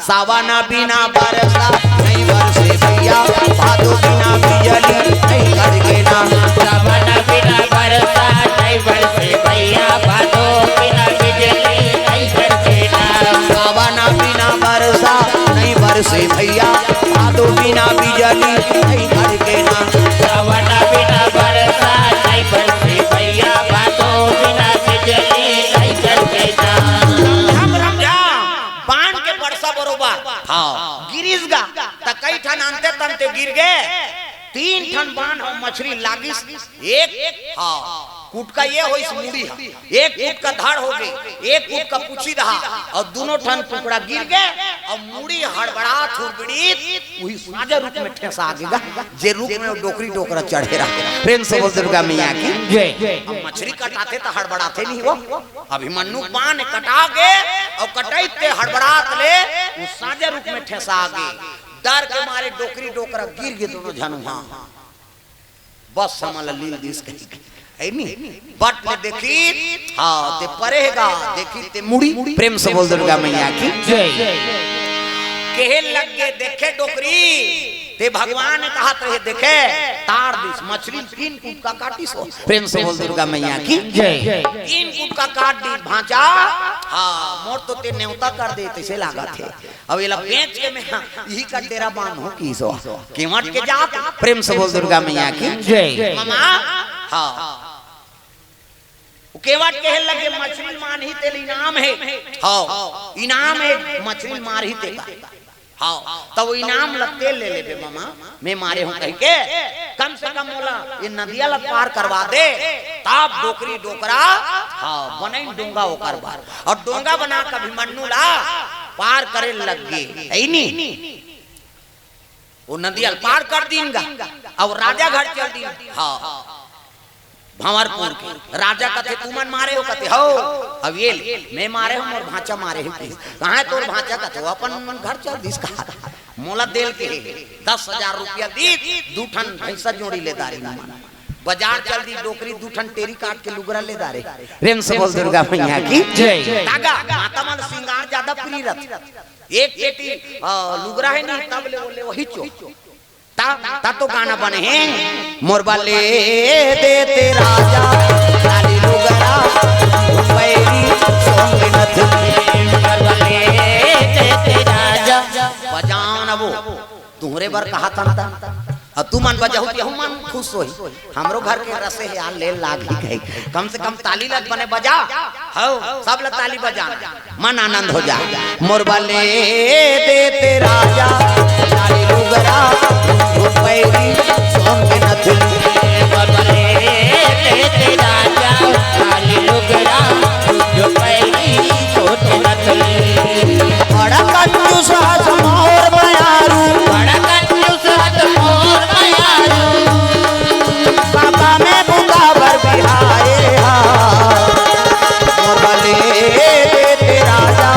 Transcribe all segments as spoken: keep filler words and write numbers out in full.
सावन बिना बरसा नहीं बरसे भैया, भादो बिना बिजली नहीं कड़के ना। सावन बिना बरसा नहीं बरसे भैया, भादो बिना बिजली नहीं कड़के ना। सावन बिना बरसा नहीं बरसे भैया, भादो बिना बिजली नहीं कड़के ना। सावन बिना बरसा नहीं बरसे भैया, भादो बिना बिजली नहीं कड़के ना। हम रमझा बांध के बरसा बरोबर हाँ। गिरिस गा, त कई ठन अंते तंते गिर गे। तीन ठन बांध हो मछरी लागिस। एक हाँ, कुटका ये होइस मुड़ी हा, एक कुटका धड़ हो गे, एक कुटका पुछी दहा, अउ दूनों ठन टुकड़ा गिर गे, अउ मुड़ी हड़बड़ात हुड़बड़ीत उही साजा रूख में ठेसा गे गा, जे रूख में डोकरी डोकरा चढ़े रहा। प्रेम से बोल दुर्गा मैया की। जय। अब मछरी कटाथे त हड़बड़ाथे नहीं वो। अभिमन्यु बान कटा गे अउ कटइते हड़बड़ात ले उ साजा रूख में ठेसा गे। डर के मारे डोकरी डोकरा गिर गे दूनों झन उहाँ। बस हमन ला लील दिस कही के। है नी? बट ले देखी, हाँ, ते परे हे गा, देखी ते मुड़ी। प्रेम से बोल दुर्गा मैया की। जय। केहे लग गे देखे डोकरी, ते भगवान कहत रहे देखे, तार दिस, मछरी तीन कुटका काटिस हो। प्रेम से बोल दुर्गा मैया की। जय। तीन कुटका काट दिस भांचा, हाँ, मोर तो ते नेवता कर दे, तइसे लागत हे। अब एला बेच के मैं इही का डेरा बांधहूं किहिस हो। केवट के जात, प्रेम से बोल दुर्गा मैया की। जय। मामा, हाँ। वो केवट कहे लगे, "मछरी मारही तेल इनाम हे।" हाँ, इनाम हे, मछरी मारही तेल का। हाँ, तब वो इनाम ला तेल ले लेबे मामा, मैं मारे हूँ कह के। कम से कम मोला ये नदिया ला पार करवा दे, तब डोकरी डोकरा, हाँ, बनई डोंगा ओकर बर। अउ डोंगा बना के अभिमन्यु ला पार करे लग गे, है नी? वो नदिया ल पार कर दीन गा, अउ राजा घर चल दीन। हाँ, भंवरपुर के राजा कथे, "तुमन मारे हो?" कथे, "हो।" अब ये ले, "मैं मारे हूँ, मोर भांचा मारे हे।" कहे, "कहाँ हे तोर भांचा?" कथे, "वो अपन घर चल दिस।" कहा, "मोला देल के हे, दस हजार रुपया दीस, दू ठन भैंसा जोड़ी ले दारे मन। बाजार चल दी, डोकरी दू ठन टेरी काट के लुगरा ले दारे।" प्रेम से बोल दुर्गा मैया की। जय। तागा, माता मन सिंगार ज्यादा प्रिय रथे। एक पेटी, आ, लुगरा हे नहीं, तब ले, वो ले, वही चो। ता, ता तो गाना बने हे। मोर बले देते राजा, लाली लुगरा, पैरी, सोन के नथनी। मोर बले देते राजा। बजाओ ना वो, तुहरे बर कहा था ना। अउ तुमन बजाहू, तेहू मन खुश होही। हमरो घर के रसे हे यार, ले लाग ही कही। कम से कम ताली लग बने बजा। हव, सब ल ताली बजा। मन आनंद हो जा। मोर बले देते राजा, लाली लुगरा, घुंघरू पैरी, सोन के नथनी। मोर बले देते राजा, लाली लुगरा, घुंघरू पैरी, सोन के नथनी। बड़ा कंजूस हस मोर मयारू। बड़ा कंजूस हस मोर मयारू। बाबा में बुता बर बिहाए हा। मोर बले देते राजा,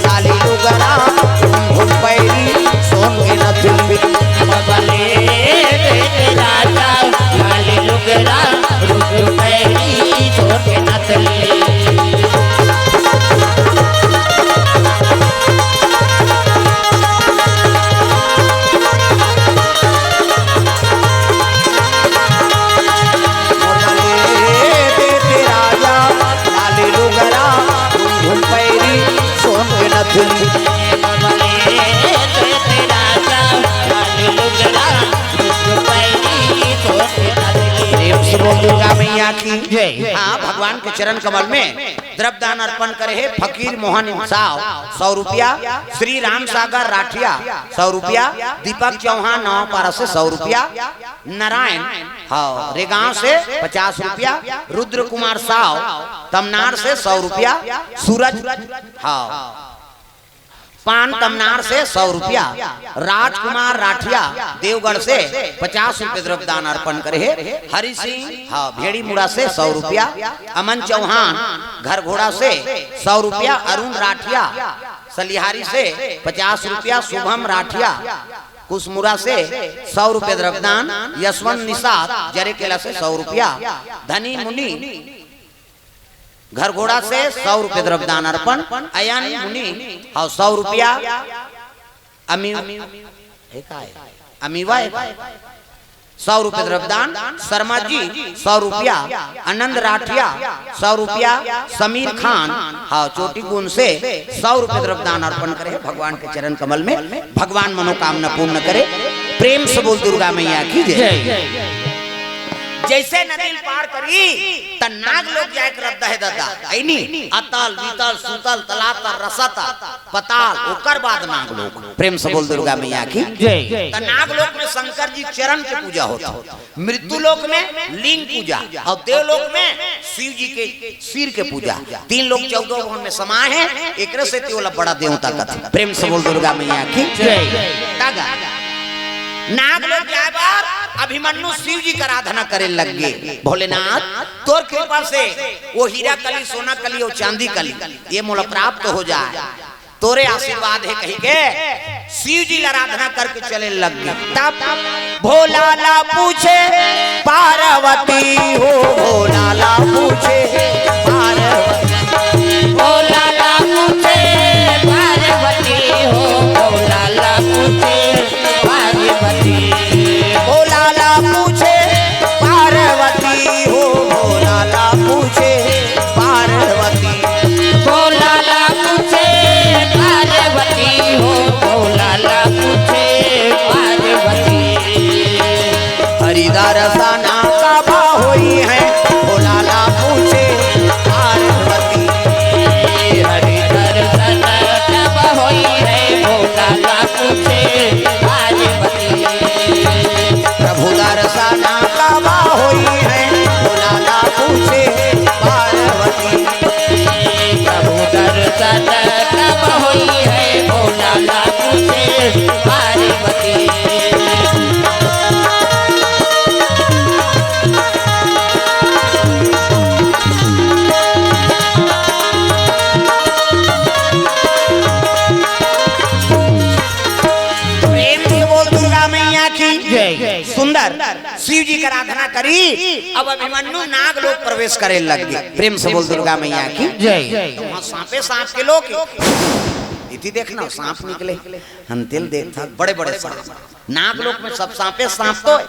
लाली लुगरा, घुंघरू पैरी, सोन के नथनी। मोर बले देते राजा, लाली लुगरा, घुंघरू पैरी, सोन के नथनी। मोर बले देते राजा, लाली लुगरा, घुंघरू पैरी, सोन के नथनी। प्रेम से बोल दुर्गा मैया की। जय। हाँ, भगवान के चरण कमल में द्रव्यदान अर्पण करे हे फकीर मोहन इंसाव, सौ रुपया, श्री राम सागर राठिया, सौ रुपया, दीपक चौहान नवापारा से सौ रुपया, नारायण, हाँ, रेगांव से पचास रुपया, रुद्र कुमार साव, तमनार से सौ रुपया, सूरज, हाँ, पान तमनार से सौ रुपया, राजकुमार राठिया देवगढ़ से पचास रुपये द्रव्यदान अर्पण करे हे, हरि सिंह, हाँ, भेड़ीमुड़ा से सौ रुपया, अमन चौहान घरघोड़ा से सौ रुपया, अरुण राठिया सलिहारी से पचास रुपया, शुभम राठिया कुसमुरा से सौ रुपये द्रव्यदान, यशवंत निषाद जरेकेला से सौ रुपया, धनी मुनि घरघोड़ा से सौ रुपये द्रव्यदान अर्पण, अयन मुनि, हाँ, सौ रुपया, अमी, हे काय? अमीवा हे काय? सौ रुपये द्रव्यदान, शर्मा जी सौ रुपया, आनंद राठिया सौ रुपया, समीर खान, हाँ, चोटी गुण से सौ रुपये द्रव्यदान अर्पण करे भगवान के चरण कमल में, भगवान मनोकामना पूर्ण करे। प्रेम से बोल दुर्गा मैया की जय। जैसे नदी पार करी त नाग लोग जाए के रद्दा हे दादा, ऐनी अतल, वितल, सुतल, तलातल, रसतल, पताल, ओकर बाद नाग लोग। प्रेम से बोल दुर्गा मैया की जय। त नाग लोक में शंकर जी चरण के पूजा होता, मृत्यु लोक में लिंग पूजा और देवलोक में शिव जी के सिर के पूजा। तीन लोक चौदह भवन में समाए हैं, एकरे से तेवला बड़ा देवता कथे। प्रेम से बोल दुर्गा मैया की जय। तागा नाग लोक जाए बार अभिमन्यु शिव जी का आराधना करे लग गए, भोलेनाथ तोर कृपा से वो हीरा कली, सोना कली और चांदी कली ये मोला प्राप्त हो जाए, तोरे आशीर्वाद हे कही के शिव जी ला आराधना करके चले लग गए। तब भोला ला पूछे पार्वती हो, भोला ला पूछे पार्वती। भोला ला पूछे पार्वती हो, भोला ला पूछे पार्वती। भोला ला पूछे पार्वती हो, भोला ला पूछे पार्वती। भोला ला पूछे पार्वती हो, भोला ला पूछे पार्वती। हरि दर्शन कब होई है, भोला ला पूछे पार्वती। हरि दर्शन कब होई है, भोला ला पूछे पार्वती। प्रभु दर्शन कब होई है, भोला ला पूछे पार्वती। प्रभु दर्शन कब होई है, भोला ला पूछे पार्वती। प्रेम से बोल दुर्गा मैया की जय। सुंदर शिव जी का आराधना करी। अब अभिमन्यु नाग लोक प्रवेश करे लग गए। प्रेम से बोल दुर्गा मैया की जय। तो वहाँ सांपे सांप के लोग, इति देखना सांप निकले, हम तेल देखता बड़े बड़े सांप। नाग लोक में सब सांपे सांप तो है।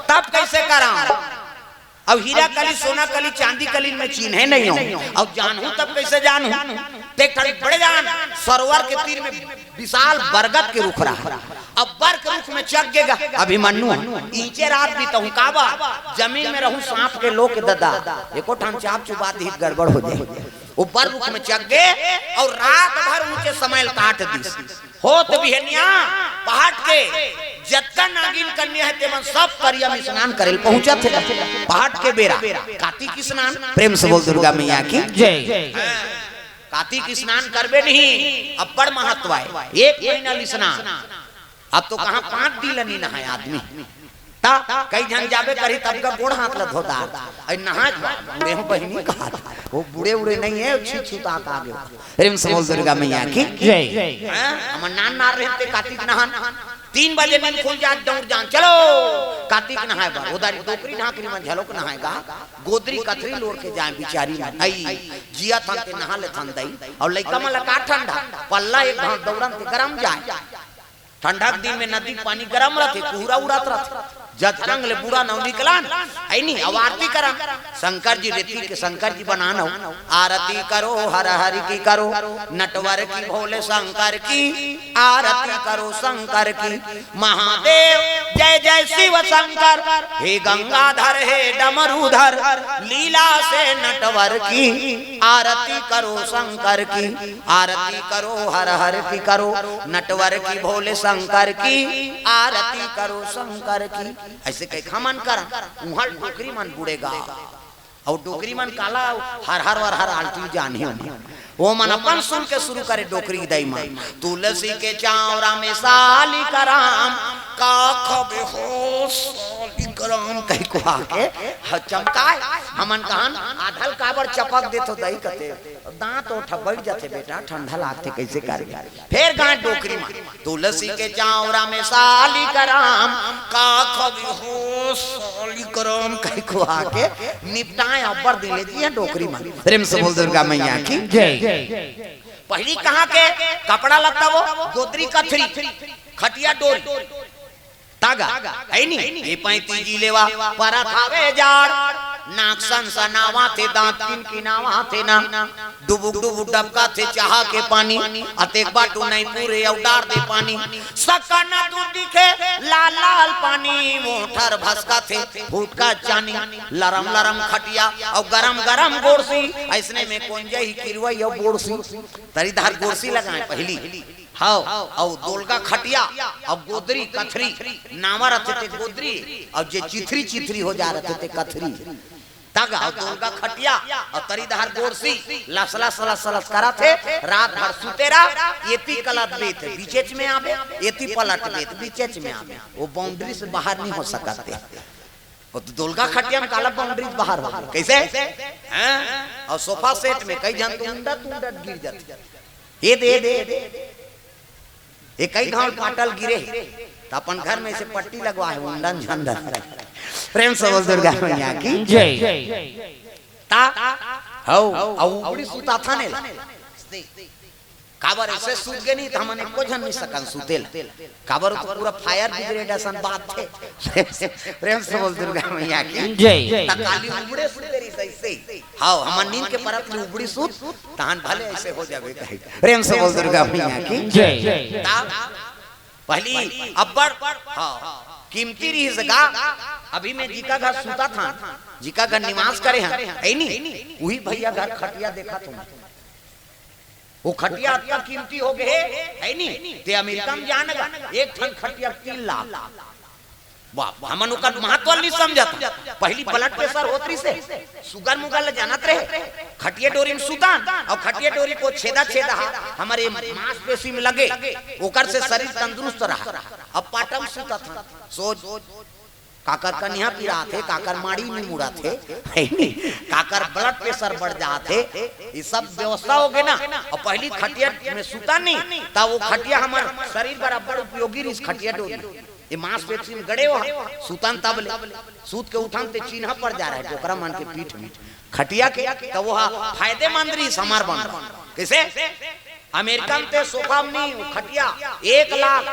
तब कैसे करा? अब हीरा कली, सोना कली, चांदी कली में चिन्हे नहीं हो, अब जानहू तब कैसे जानहू? देख ठन बड़े जान सरोवर के तीर में विशाल बरगद के रुख रहा। अब बरगद के रुख में चघ गेगा अभिमन्यु, ईंचे रात भी तहूँ काबा जमीन में रहूँ सांप के लोक ददा, एको ठन चाप चुबा दी गड़बड़ हो जाए। वो बरगद के रुख में चघ गे और रात भर ऊंचे समय काट दिस। होत बिहनिया पहाट के जतका नागिन कन्या है तेमन सब करिया में स्नान करे ल पहुंचत हे। पहाट के बेरा कातिक स्नान। प्रेम से बोल दुर्गा मैया की जय। हाँ, कातिक स्नान करबे नहीं, अब्बड़ महत्व है। एक महीना ले स्नान। अब तो कहाँ पाँच दिन ले नहीं नहाए आदमी। ता कई झन जाबे करी तब का गोड़ हाथ ला धोदार। अरे नहा जा, बूढ़े हो बहिनी कहा था। वो बूढ़े उड़े नहीं है, छी छूता का आगे। प्रेम से बोल दुर्गा मैया की जय। हाँ, हमर नान नार रहे थे कातिक नहान। तीन बजे नींद खुल जात, दौड़ जान, चलो कातिक नहाए बर। उधारी डोकरी ढाकरी मन झलोक नहाए गा, गोदरी कथरी लोर के जाए बिचारी मन। आई, जिया थन के नहा ले थन दई। और लइका मन ला का ठंडा, पल्ला एक भांज दौड़न ते गरम जाए। ठंडा के दिन में नदी के पानी गरम रथे, कुहरा उड़त रथे। जतका ले बूढ़ा नव निकलन, ऐनी अब आरती करन। शंकर जी रेती के शंकर जी बनान हो। आरती करो हर हरि की करो, नटवर की भोले शंकर की। आरती करो शंकर की, महादेव जय जय शिव शंकर। हे गंगाधर हे डमरूधर, लीला से नटवर की। आरती करो शंकर की, आरती करो हर हरि की करो, नटवर की भोले शंकर की। आरती करो शंकर की। ऐसे कह के हमन करन, उहाँ डोकरी मन बूढ़े गा। और डोकरी मन काला हर हर वर हर आलती जाने हो। वो मन अपन सुन के शुरू करे डोकरी दई मन। तुलसी के चावरा में सालिक राम, का खबे हो सालिक राम कहि कुहा के ह-, चमकाए। हमन कहन आधल काबर चपक देथो दई कथे। दांत ओठा बैठ जाथे बेटा, ठंडा लागथे, कैसे करबे? फेर गांठ डोकरी मा, तुलसी के चावरा में सालिक राम, का खबे हो सालिक राम कहि कुहा के निपटाए अब्बड़ दिन ले दिए डोकरी मा। प्रेम से बोल दुर्गा मैया की जय। पहिली कहाँ के कपड़ा लत्ता वो? गोदरी कथरी, खटिया डोरी, तागा, है नी? ये पैंती जी लेवा परत हावे जाड़, नाक सन सनावा थे, दांत किन किनावा थे ना, डुबुक डुबुक डबका थे चाहा के पानी, अतेक बाटू नहीं पूरे अउ डार दे पानी। सकन दू दिखे लाल लाल पानी, मोठर भसका थे फुटका चानी, लरम लरम खटिया अउ गरम गरम गोड़सी, ऐसने में कोन जाही किरवई अउ बोड़सी। तरी धार गोड़सी लगाए पहिली। हव, अउ दोलगा खटिया, अउ गोदरी कथरी, नावा रथे ते गोदरी, अउ जे चिथरी चिथरी हो जा रथे ते कथरी। तग अउ दोलगा खटिया, अउ तरी धार गोड़सी, लस लस लस लस करत हे, रात भर सुते रह, एती कलत बेत, बीचेच में आबे, एती पलट बेत, बीचेच में आबे। वो बाउंड्री से बाहर नहीं हो सकत हे। वो तो दोलगा खटिया में काला बाउंड्री से बाहर हो। कैसे? हैं? अउ सोफा सेट में कई झन तो उंडत उंडत गिर जाथे। ये दे, ये दे, ये दे। ये कई घांव पाटल गिरे हे, त अपन घर में से पट्टी लगवा हे, उंडन झंडन। प्रेम से बोल दुर्गा मैया की। जय। ता, हौ, अउ उपड़ी सुता था ने ला। काबर ऐसे सूत गे नहीं, त हमन एको झन नहीं सकन सुते ला। काबर तो पूरा फायर ब्रिगेड असन बात थे। प्रेम से बोल दुर्गा मैया की। जय। त काली उपड़े सुते रही सही सही। हव, हमर नींद के परत ले उपड़ी सूत, तहन भले ऐसे हो जाबे कही। प्रेम से बोल दुर्गा मैया की। जय। ता पहली अब्बड़, हाँ, कीमती रहिस गा। अभी मैं जिका घर सुता था, जिका घर निवास करे हन, है नी? उही भैया घर खटिया देखा तुम। वो खटिया अतना कीमती हो गए, है नी? ते अमेरिका में जान गा, एक ठन खटिया तीन लाख। बाप, हमन ओकर महत्व नहीं समझत। पहली ब्लड प्रेशर होत रहिसे, सुगर मुगर ल जानत रहे, खटिया डोरी में सुतन, अउ खटिया डोरी को छेदा छेदा हा, हमर मांसपेशी में लगे, ओकर से शरीर तंदुरुस्त रहा। अब पाटम सुतत हन, सोच, काकर कनिहा पिरात हे, काकर माड़ी नहीं मुड़त हे, है नी? काकर ब्लड प्रेशर बढ़ जात हे, ये सब व्यवस्था हो गए ना। अउ पहली खटिया में सुता नहीं, तब वो खटिया हमर शरीर बर अब्बड़ उपयोगी रहिस, खटिया डोरी। ये मांसपेशी में गड़े हो, सुतन तब ले, सूत के उठन ते चिन्ह पड़ जा रहे डोकरा मन के पीठ में, खटिया के, त वो हा फायदेमंद रहिस हमर बर। कैसे? अमेरिका में ते सोफा में नहीं, वो खटिया एक लाख,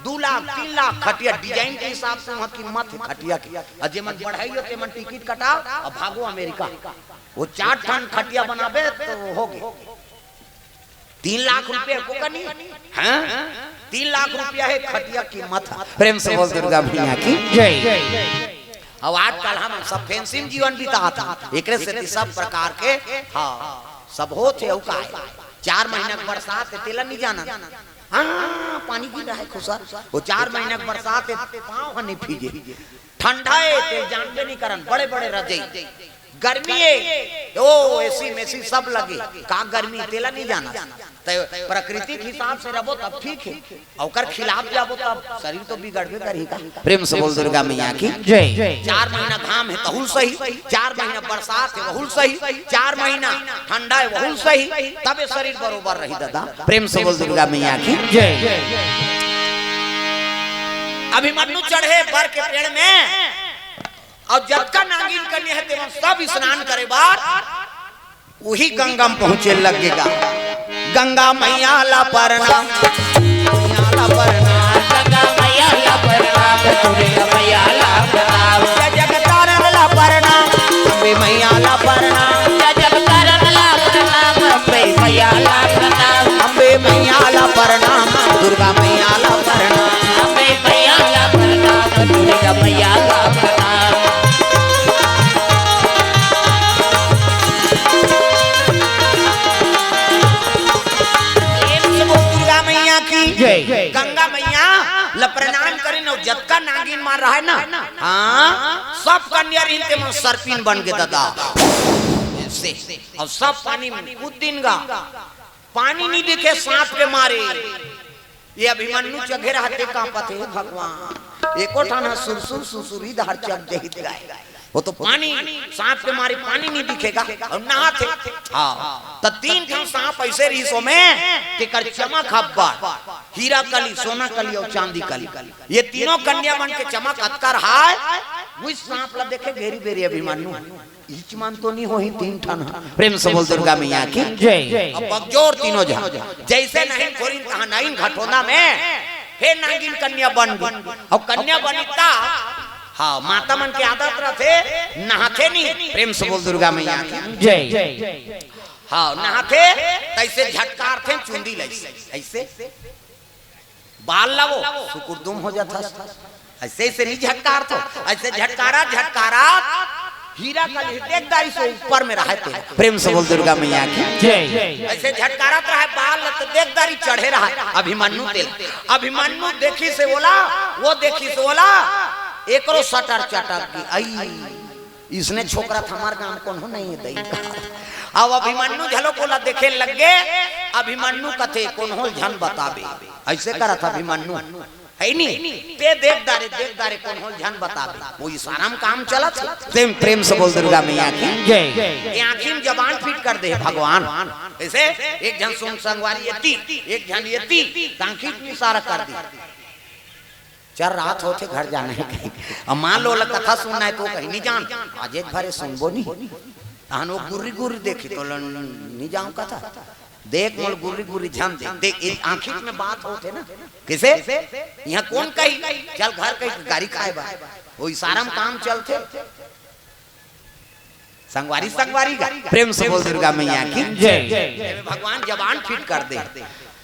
दू लाख, तीन लाख खटिया डिजाइन के हिसाब से वहाँ कीमत है खटिया की। अउ जे मन बढ़ाई हो, ते मन टिकट कटाओ अउ भागो अमेरिका। वो चार ठन खटिया बनाबे त हो गे। तीन लाख रुपया को कनी, हैं? तीन लाख रुपया हे खटिया कीमत हे। प्रेम से बोल दुर्गा मैया की। जय। अब आजकल हम सब फैंसी में जीवन बितात हन, एकरे सेती सब प्रकार के, हाँ, सब होत हे। अउ का हे? चार महीना के बरसात हे, तेला नहीं जाना। हाँ, पानी गिर रहा है खुसर। वो चार महीना के बरसात हे, पाँव ह नहीं भीजे। ठंडा हे, ते जानबे नहीं करन, बड़े बड़े रजई। गर्मी हे, ओ एसी मेसी सब लगे, का गर्मी तेला नहीं जाना। ते प्रकृति के हिसाब से रहबो तब ठीक हे, अउ ओकर खिलाफ जाबो तब शरीर तो बिगड़बे करही का। प्रेम से बोल दुर्गा मैया की। जय। चार महीना घाम हे तहुल सही, चार महीना बरसात हे वहुल सही, चार महीना ठंडा हे वहुल सही, तबे शरीर बरोबर रही दादा। प्रेम से बोल दुर्गा मैया की। जय। अभिमन्यु चढ़े बर के पेड़ में, अउ जतका नागिन कन्या हे तेमन सब स्नान करे बर उही गंगा में पहुंचे लगे गा। गंगा मैया ला परनाम, मैया ला परनाम। गंगा मैया ला परनाम, दुर्गा मैया ला परनाम। जय जगतारण ला परनाम, अम्बे मैया ला परनाम। जय जगतारण ला परनाम, अम्बे मैया ला परनाम। अम्बे मैया ला परनाम, दुर्गा मैया ला परनाम। अम्बे मैया ला परनाम, दुर्गा मैया ला परनाम। प्रेम से बोल दुर्गा मैया की। जय। गंगा मैया ल प्रणाम करिन अउ जतका नागिन मन रहे ना, हाँ, सब कन्या रहिन तेमन सर्पिन बन गे दादा। से, अउ सब पानी में कूद दिन गा, पानी नहीं दिखे सांप के मारे। ये अभिमन्यु चघे रहते कांपत हे भगवान। एको ठन ह सुरसुर सुसुरी धार चघ जहित गाय। वो तो पानी सांप के मारे पानी नहीं दिखेगा अउ नहाथे। हाँ, त तीन ठन सांप ऐसे रहिस ओमे, तेकर चमक अब्बड़, हीरा कली, सोना कली अउ चांदी कली। ये तीनों कन्या मन के चमक अतका रहय, उही सांप ला देखे घेरी बेरी अभिमन्यु। इच मन तो नहीं होही तीन ठन ह। प्रेम से बोल दुर्गा मैया की। जय। अब बकजोर तीनों झन। जैसे नहीं खोरिन तहाँ नाइन घटोंदा में, हे नागिन कन्या बन गई। अब कन्या बनी ता, हाँ, माता मन के आदत रथे, नहाथे नहीं। प्रेम से बोल दुर्गा मैया की। जय। हाँ, नहाथे, तैसे झटकारथे चुंदी ल ऐसे, ऐसे। बाल ला वो सुकुरदुम हो जाता। ऐसे, ऐसे नहीं झटकार तो, ऐसे झटकारा, झटकारा, हीरा कली देख डारिस, ऊपर में रहे तेल। प्रेम से बोल दुर्गा मैया की। जय। ऐसे झटकारत रहे, बाल ला तो देख डारिस चढ़े रहे अभिमन्यु तेल। अभिमन्यु देखिस ओला, वो देखिस ओला, एकरो सटर चटक गई। आई, इसने छोकरा त हमर गांव कोनो नहीं है दई। अब अभिमन्यु घलो ओला देखे लग गे। अभिमन्यु कथे, कोनो ल झन बताबे। ऐसे करत अभिमन्यु, है नी? ते देख डारे, देख डारे, कोनो ल झन बताबे। वो इशारा म काम चलत हे। प्रेम, प्रेम से बोल दुर्गा मैया की। जय। ये आँखी म जबान फिट कर दे भगवान। ऐसे एक झन सुन संगवारी एती, एक झन एती, त आँखी म इशारा कर दी। चल, रात होथे, घर जाना है कहीं। अब मान लो, ओला कथा सुनना है तो कहीं नहीं जान, आज एक भरे सुनबो नहीं। तहन वो गुर्री गुर्री देखी तो लन-, नहीं जाऊं कथा। देख मोल गुर्री गुर्री झन देख, देख, ये आँखी में बात होथे ना। किसे? यहाँ कौन कही? चल घर कहीं गाड़ी खाए बा। वो इशारा में काम चलथे। संगवारी, संगवारी गा। प्रेम से बोल दुर्गा मैया की। जय। भगवान जबान फिट कर दे।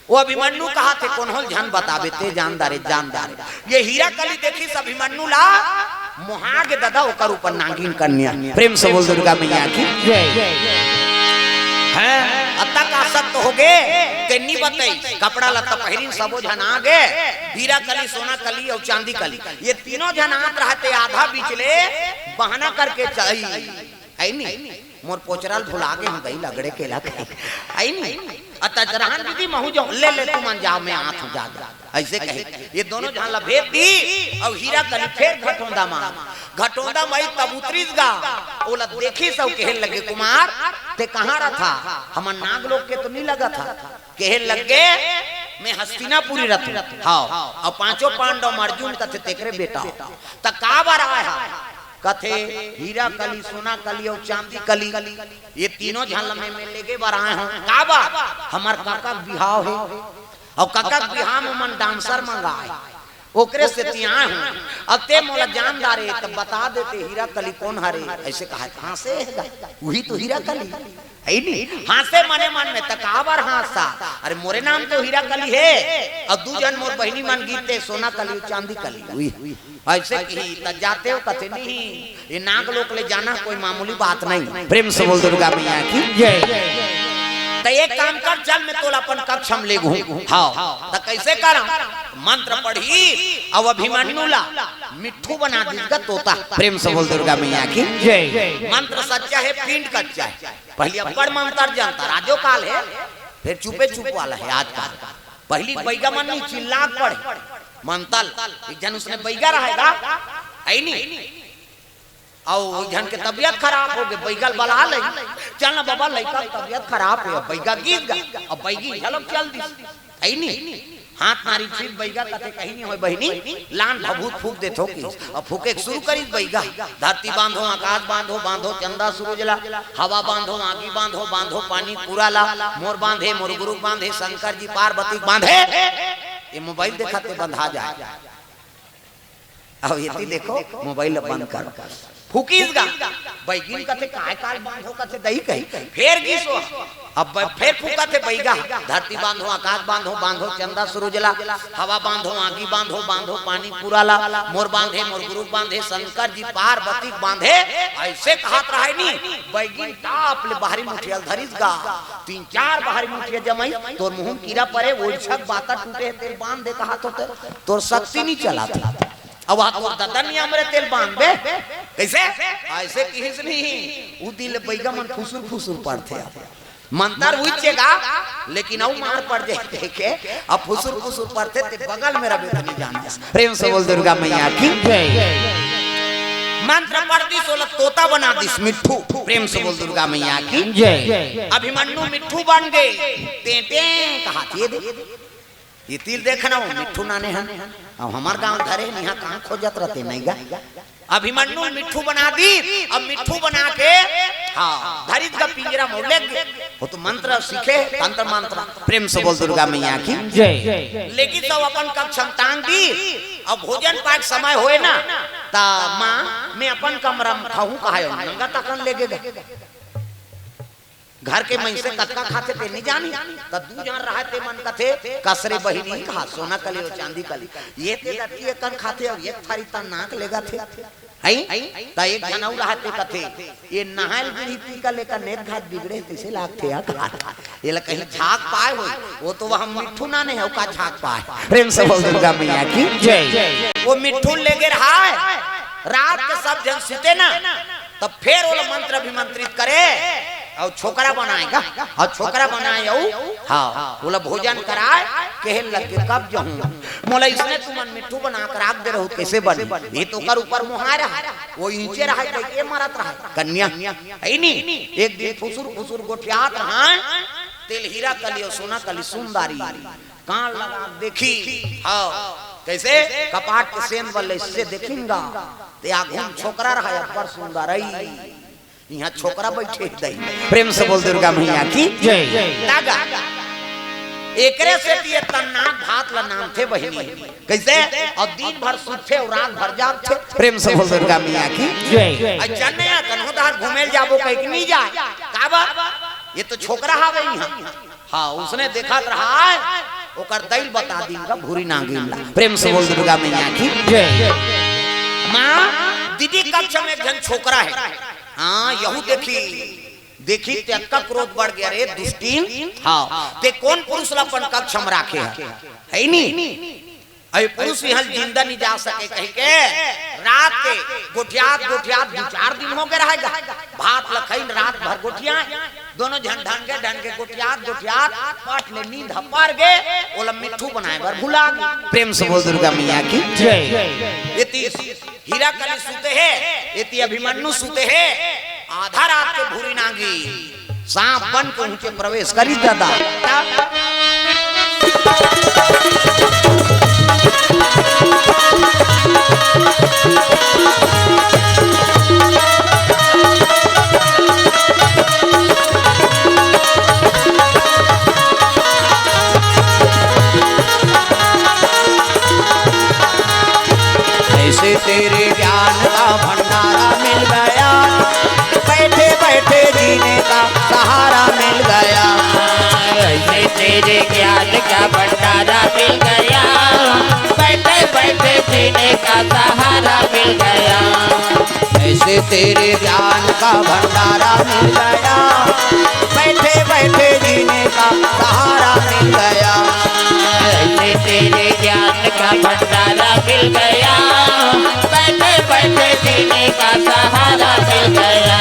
वो अभिमन्यु कहा थे, कोनो ल झन बताबे, ते जान डारे, जान डारे। ये हीरा कली देखिस अभिमन्यु ला, मोहा गे ददा ओकर ऊपर नागिन कन्या। प्रेम से बोल दुर्गा मैया की। जय। हैं? अतक आसक्त हो गे, ते नी बतई। कपड़ा लत्ता पहिरिन सबो झन आ गे, हीरा कली, सोना कली अउ चांदी कली। ये तीनों झन आत रहते, आधा बीच ले बहाना करके चल, आई नी, मोर पोचरा ल भुला गे हूँ, दई लगड़े केला खाई। आई नी, अतच रहन दीदी, महू जाऊँ, ले, ले, तुमन जाओ, मैं आत हूँ, जा, जा। ऐसे कहे, ये दोनों झन ला भेज दी, अउ हीरा कली फेर घटोंदा मा, घटोंदा माई तब उतरिस गा, ओला देखिस अउ कहे लगे, कुमार, ते कहाँ रहा था? हमर नाग लोग के तो नहीं लगा था। कहे लग गे, मैं हस्तिनापुरी रथूं। हाँ, अउ पांचों पांडव म अर्जुन कथे तेकरे बेटा हो। त का बर आय हा? कथे, हीरा कली, सोना कली अउ चांदी कली, ये तीनों झन ल मैं, मैं लेगे बर आय हूँ। का बर? हमर काका के बिहाव हे, अउ काका के बिहाव में मन डांसर मंगाय, ओकरे सेती आय हूँ। अब ते मोला जान डारे, त बता देते हीरा कली कौन हरे। ऐसे कहा, कहाँ से है? वही तो हीरा कली। है नी? हाँसे मने मन में, त काबर हाँसता? अरे, मोरे नाम तो हीरा कली हे, अउ दू झन मोर बहिनी मन गीते, सोना कली, चांदी कली। उई, ऐसे कही, त जाते हो कथे नहीं, ये नाग लोक ले जाना कोई मामूली बात नहीं। प्रेम से बोल दुर्गा मैया की। जय। त एक काम कर, चल मैं तोला अपन कक्ष में ले घूम। हाँ, त कैसे करा? मंत्र पढ़ी, अउ अभिमन्यु ला मिट्ठू बना दीस गा तोता। प्रेम से बोल दुर्गा मैया की। जय। मंत्र सच्चा है, पिंड कच्चा है। पहली अब्बड़ मंतर जनता, राजो काल हे, फेर चुपे चुप वाला हे आजकाल। पहली बइगा मन नी चिल्ला के पढ़े, मंतर, एक झन उसने बइगा रहे गा, आई नी? अउ एक झन के तबियत खराब हो गे, बइगा ल बला ले, चल ना बबा, लइका के तबियत खराब हो, बइगा गीस गा, अउ बइगी घलो चल दिस। आई नी? हाथ मारी फिर बइगा कथे कहीं नहीं होय बहिनी, लान भभूत फूंक देथो कि। अब फूंके के शुरू करिस बइगा, धरती बांधो, आकाश बांधो, बांधो चंदा सूरज ला, हवा बांधो, आगी बांधो, बांधो पानी पूरा ला, मोर बांधे, मोर गुरु बांधे, शंकर जी पार्वती बांधे। ये मोबाइल देखा ते बंधा जाए। अब एती देखो, मोबाइल बंद कर। फूकिस गा। बैगिन कथे, "काय काल बांधो?" कथे, "दई कही।" फेर गीस ओ। अब ब-, फेर फूकत हे बइगा। "धरती बांधो, आकाश बांधो, बांधो चंदा सूरज ला, हवा बांधो, आगी बांधो, बांधो पानी पूरा ला, मोर बांधे, मोर गुरु बांधे, शंकर जी पार्वती बांधे।" ऐसे कहत रहे नी, बैगिन टाप ले बाहरी मुठिया ल धरिस गा। तीन चार बाहरी मुठिया जमाई, "तोर मुंह म कीरा परे, ओइछक बाता टूटे हे, तेल बांध दे," कहा तो ते, "तोर शक्ति नहीं चला था।" अब वहाँ तोर ददा नियम रे तेल बांधबे। कैसे? ऐसे किहिस नहीं। उ दिन ले बइगा मन फुसुर फुसुर पढ़थे। अब मंतर उइचे गा, लेकिन अउ मार पड़ जाए देखे। अब फुसुर फुसुर पढ़थे ते बगल में रबे तो नहीं जानिस। प्रेम से बोल दुर्गा मैया की। जय। मंत्र पढ़ दिस ओला तोता बना दिस मिट्ठू। प्रेम से बोल दुर्गा मैया की। जय। अभिमन्यु मिट्ठू बन गे। टें टें कहा थे दे। ये तिल देखना हो, मिट्ठू नाने हन। अब हमर गांव धरे हन, इहाँ कहाँ खोजत रहते, नहीं गा? अभिमन्यु मिट्ठू बना दी। अब मिट्ठू बना के, हाँ, धरित का पिंजरा में ले गे। वो तो मंत्र सीखे, तंत्र मंत्र। प्रेम से बोल दुर्गा मैया की। जय। लेकिन सब अपन कक्ष में टांग दी। अब भोजन पाक समय होय ना, त माँ, मैं अपन कमरा में खाहूँ कहाय, नंगा तकन ले गे। घर के मइनसे कतका खाथे ते नइ जानी, त दू झन रहय ते मन कथे, कसरे बहिनी कहा, सोना कली अउ चांदी कली, ये ते दती एकन खाथे अउ एक थारी त नाक लेगथे। हई? त एक झन अउ रहय ते कथे, ये नहायल गिरी पी का लेकर नेत घात बिगड़े कइसे लागथे या कहा। एला कहीं झाक पाय होय, वो तो वह मिट्ठू नाने हे, ओका झाक पाय। प्रेम से बोल दुर्गा मैया की। जय। वो मिट्ठू लेगे रहय, रात के सब झन सुते ना, तब फेर ओला मंत्र अभिमंत्रित करे, अउ छोकरा बनाय गा, अउ छोकरा बनाय अउ, हाँ, ओला भोजन कराय, कहे लगे, "कब जहूँ, मोला इसने तुमन मिट्ठू बना के राख दे रहू, कइसे बने?" ये तो ओकर ऊपर मोहाय रहय, वो ईंचे रहय, कहिके मरत रहय। कन्या, हई नी, एक दिन फुसुर फुसुर गोठियात रहय, तेल हीरा कली अउ सोना कली सुंदरी। कान लगा के देखी, हाँ, कइसे? कपाट के सेंध बल्ले से देखिन गा, ते आघू म छोकरा रहय, अब्बड़ सुंदर अई। इहाँ छोकरा बइठे दई। प्रेम से बोल दुर्गा मैया की। जय। तागा। एकरे सेती ये तन्नाक भात ल नांदथे बहिनी। कइसे? अउ दिन भर सुतथे अउ रात भर जागथे। प्रेम से बोल दुर्गा मैया की। जय। अउ जन्ने या कन्हो डहर घूमे ल जाबो कहिके नइ जाय। काबर? ये तो छोकरा हवे इहाँ। हाँ, उसने देखत रहय, ओकर दई ल बता दिन का भूरी नांगिन ला। प्रेम से बोल दुर्गा मैया की। जय। माँ, दीदी कक्ष में एक झन छोकरा हे। हाँ, यहू देखी, देखी ते अतका क्रोध बढ़ गे, "अरे दुष्टिन, हाँ, ते कोन पुरुष ला अपन कक्ष में राखे हस?" हई नी? अउ ये पुरुष इहाँ ले जिंदा नइ जा सके कहिके रात के गोठियात गोठियात दू चार दिन हो गे रहय गा। भात ल खइन रात भर गोठियाय, दोनों झन ढंगे ढंगे गोठियात गोठियात पट ले नींद ह पर गे, ओला मिट्ठू बनाय बर भुला गे। प्रेम से बोल दुर्गा मैया की। जय। एती हीरा कली सुते हे, एती अभिमन्यु सुते हे, आधा रात के भूरी नांगी। सांप बन के उनके प्रवेश करी दादा। ऐसे तेरे ज्ञान का भंडारा मिल गया, बैठे बैठे जीने का सहारा मिल गया। ऐसे तेरे ज्ञान का भंडारा मिल गया, बैठे बैठे जीने का सहारा मिल गया। ऐसे तेरे ज्ञान का भंडारा मिल गया, बैठे बैठे जीने का सहारा मिल गया। ऐसे तेरे ज्ञान का भंडारा मिल गया, बैठे बैठे जीने का सहारा मिल गया।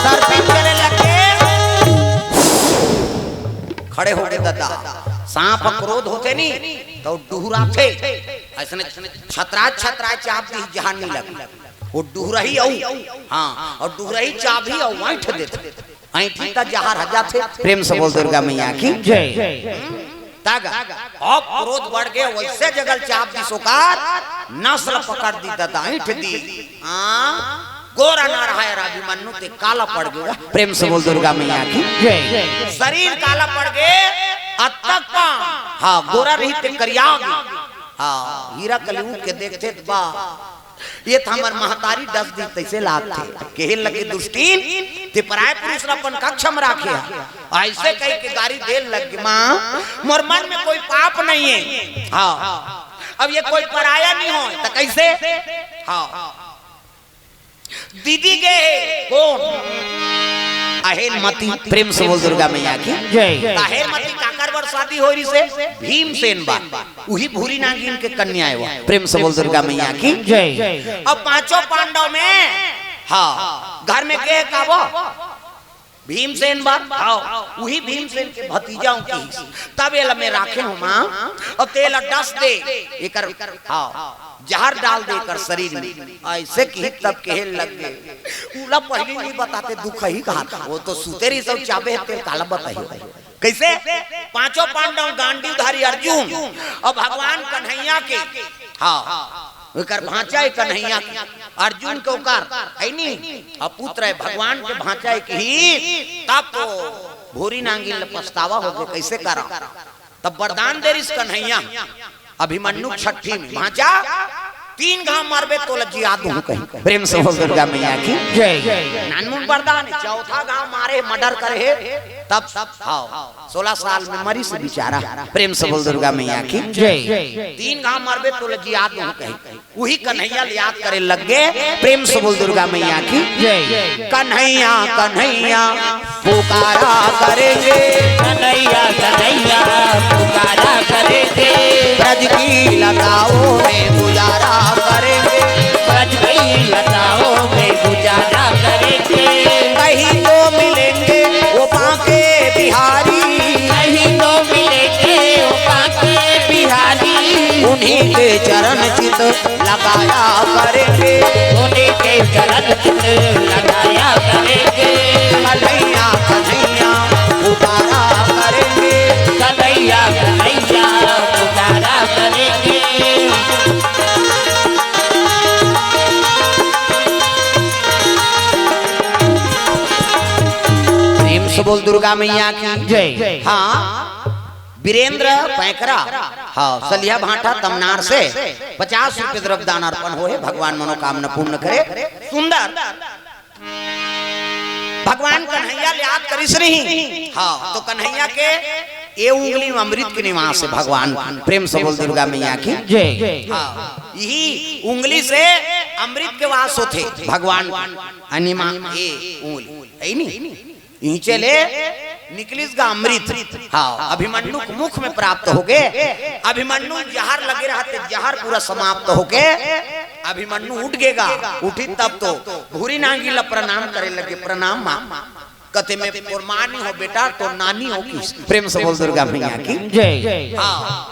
सर्पिन करे लगे। खड़े हो गे ददा। सांप ह क्रोध होथे नी, त डुहराथे। अइसने छतराय छतराय चाब दिही, जहान नइ लगे। वो डुहरही अउ, हाँ, अउ डुहरही चाबही अउ अइँठ देथे। अइँठी त जहर ह जाथे। प्रेम से बोल दुर्गा मैया की। जय। तागा, अब क्रोध बढ़ गे, वइसे जगह ल चाब दिस ओकर, नस ल पकड़ दिस ददा, अइँठ दिस। हाँ, गोरा नरहा अभिमन्यु ते काला पड़ गे। प्रेम से बोल दुर्गा मैया की। जय। शरीर काला पड़ गे, अतक पा, हाँ, गोरा रहिस ते करिया गे। हाँ, हीरा कली उठ के देखथे त बा, ये त हमर महतारी डस दिस तइसे लागथे। कहे लगे, "दुष्टिन, ते पराय पुरुष ला अपन कक्ष म राखे हस।" अइसे कहिके गारी दे लगे, "माँ, मोर मन में कोई पाप नइ हे।" हाँ, अब ये कोई पराया नइ होय, त कइसे? हाँ, दीदी गे हे, कोन? अहेर मती। प्रेम से बोल दुर्गा मैया की। जय। त अहेर मती काकर बर शादी होय रिहिसे? भीमसेन बर। उही भूरी नागिन के कन्या हे वो। प्रेम से बोल दुर्गा मैया की। जय। अब पांचों पांडव में, हाँ, घर में के हे का वो? भीमसेन बर, हाँ, उही भीमसेन के भतीजा हूँ कहिस। तब एला मैं राखे हूँ माँ, अउ तेला डस दे, एकर, हाँ, जहर डाल दे एकर शरीर में। अइसे कहिस तब कहे लग गे, उला पहिली नइ बताते दुख ही कहा था। वो तो सुते रहिस अउ चाबे हे, तेला काला बताही। कइसे? पांचों पांडव गांडीवधारी अर्जुन अउ भगवान कन्हैया के, हाँ, ओकर भांचा हे कन्हैया के, अर्जुन के ओकर, हे नी? अउ पुत्र हे, भगवान के भांचा हे कहिस, तब तो भूरी नांगिन ल पछतावा हो गे, कइसे करा? तब वरदान दे रिहिस कन्हैया अभिमन्यु छट्ठी में, भांचा, तीन घांव मारबे तोला जिया दूं कहिस। प्रेम से बोल दुर्गा मैया की जय। नानमुन वरदान हे, चौथा घांव मारे, मर्डर करे हे, तब, हाँ, सोलह साल में मरिस बेचारा। प्रेम से बोल दुर्गा मैया की जय। तीन घांव मारबे तोला जिया दूं कहिस। उही कन्हैया ल याद करे लग गे। प्रेम से बोल दुर्गा मैया की जय। कन्हैया, कन्हैया पुकारा करेंगे। कन्हैया, कन्हैया पुकारा करेंगे। ब्रज की लताओं में गुजारा करेंगे। ब्रज की लताओं में गुजारा करेंगे। कहीं तो मिलेंगे वो बांके बिहारी। कहीं तो मिलेंगे वो बांके बिहारी। उन्हीं के चरण चित लगाया करेंगे। उन्हीं के चरण चित लगाया करेंगे। कन्हैया, कन्हैया पुकारा करेंगे। कन्हैया, कन्हैया पुकारा करेंगे। प्रेम से बोल दुर्गा मैया की जय। हाँ, वीरेंद्र पैकरा, हाँ, सलिया भाटा तमनार से पचास रुपये द्रव्य दान अर्पण होहे, भगवान मनोकामना पूर्ण करे। सुंदर भगवान कन्हैया ल याद करिस रहिस। हाँ, तो कन्हैया के ए उंगली में अमृत के निवास हे भगवान। प्रेम से बोल दुर्गा मैया की जय। हाँ, इही उंगली से अमृत के वास होथे भगवान। अनिमा ए उंगली, हे नी? इहिंचे ले निकलिस गा अमृत। हाँ, अभिमन्यु के मुख में प्राप्त हो गे। अभिमन्यु ल जहर लगे रहत हे, जहर पूरा समाप्त हो गे। अभिमन्यु उठ गे गा, उठिस तब तो भूरी नांगिन ल प्रणाम करे लग गे, प्रणाम माँ। कथे मैं तोर माँ नइ हों बेटा, तोर नानी हों कहिस। प्रेम से बोल दुर्गा मैया की जय। हाँ।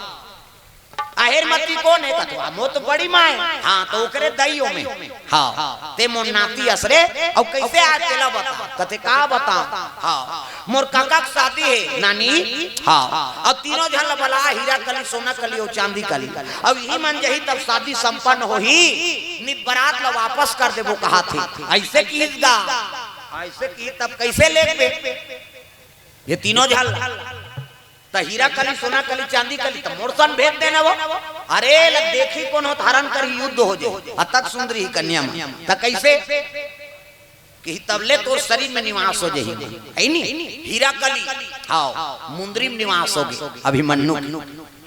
अहेर मती कोन हे कथवा, मोर तो बड़ी माँ हे। हाँ, तो ओकरे दई ओमे। हाँ, ते मोर नाती अस रे। अउ कइसे आय तेला बता। कथे का बता। हाँ, मोर काका के शादी हे नानी। हाँ, अउ तीनों झन ल बला, हीरा कली, सोना कली अउ चांदी कली। अउ इही मन जही तब शादी संपन्न होही, नइ त बरात ल वापस कर देबो कहाथे। अइसे कहिस गा, अइसे कहिस तब कइसे लेगबे ये तीनों झन ल? त हीरा कली, सोना कली, चांदी कली, त मोर सन भेज देना वो। अरे ल देखही कोन हो, धारण करही, युद्ध हो जाही। अतक सुंदरी ही कन्या मन। त कइसे? कहिस तब ले तोर शरीर में निवास हो जाही। हे नी? हीरा कली, हाँ, मुंदरी में निवास हो गे अभिमन्यु।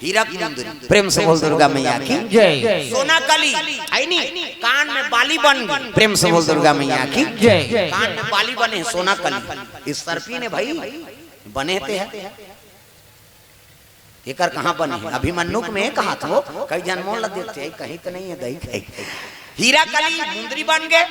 हीरा की मुंदरी। प्रेम से बोल दुर्गा मैया की जय। सोना कली, हे नी? कान में बाली बन गे। प्रेम से बोल दुर्गा मैया की जय। कान में बाली बने हे सोना कली। इस सर्पी ने भाई बने ते हे। एकर कहाँ बने हे? अभिमन्यु के में कहाथों, कई झन मोला देखथे, कहीं त नइ हे दई कहीं। हीरा कली मुंदरी बन गे,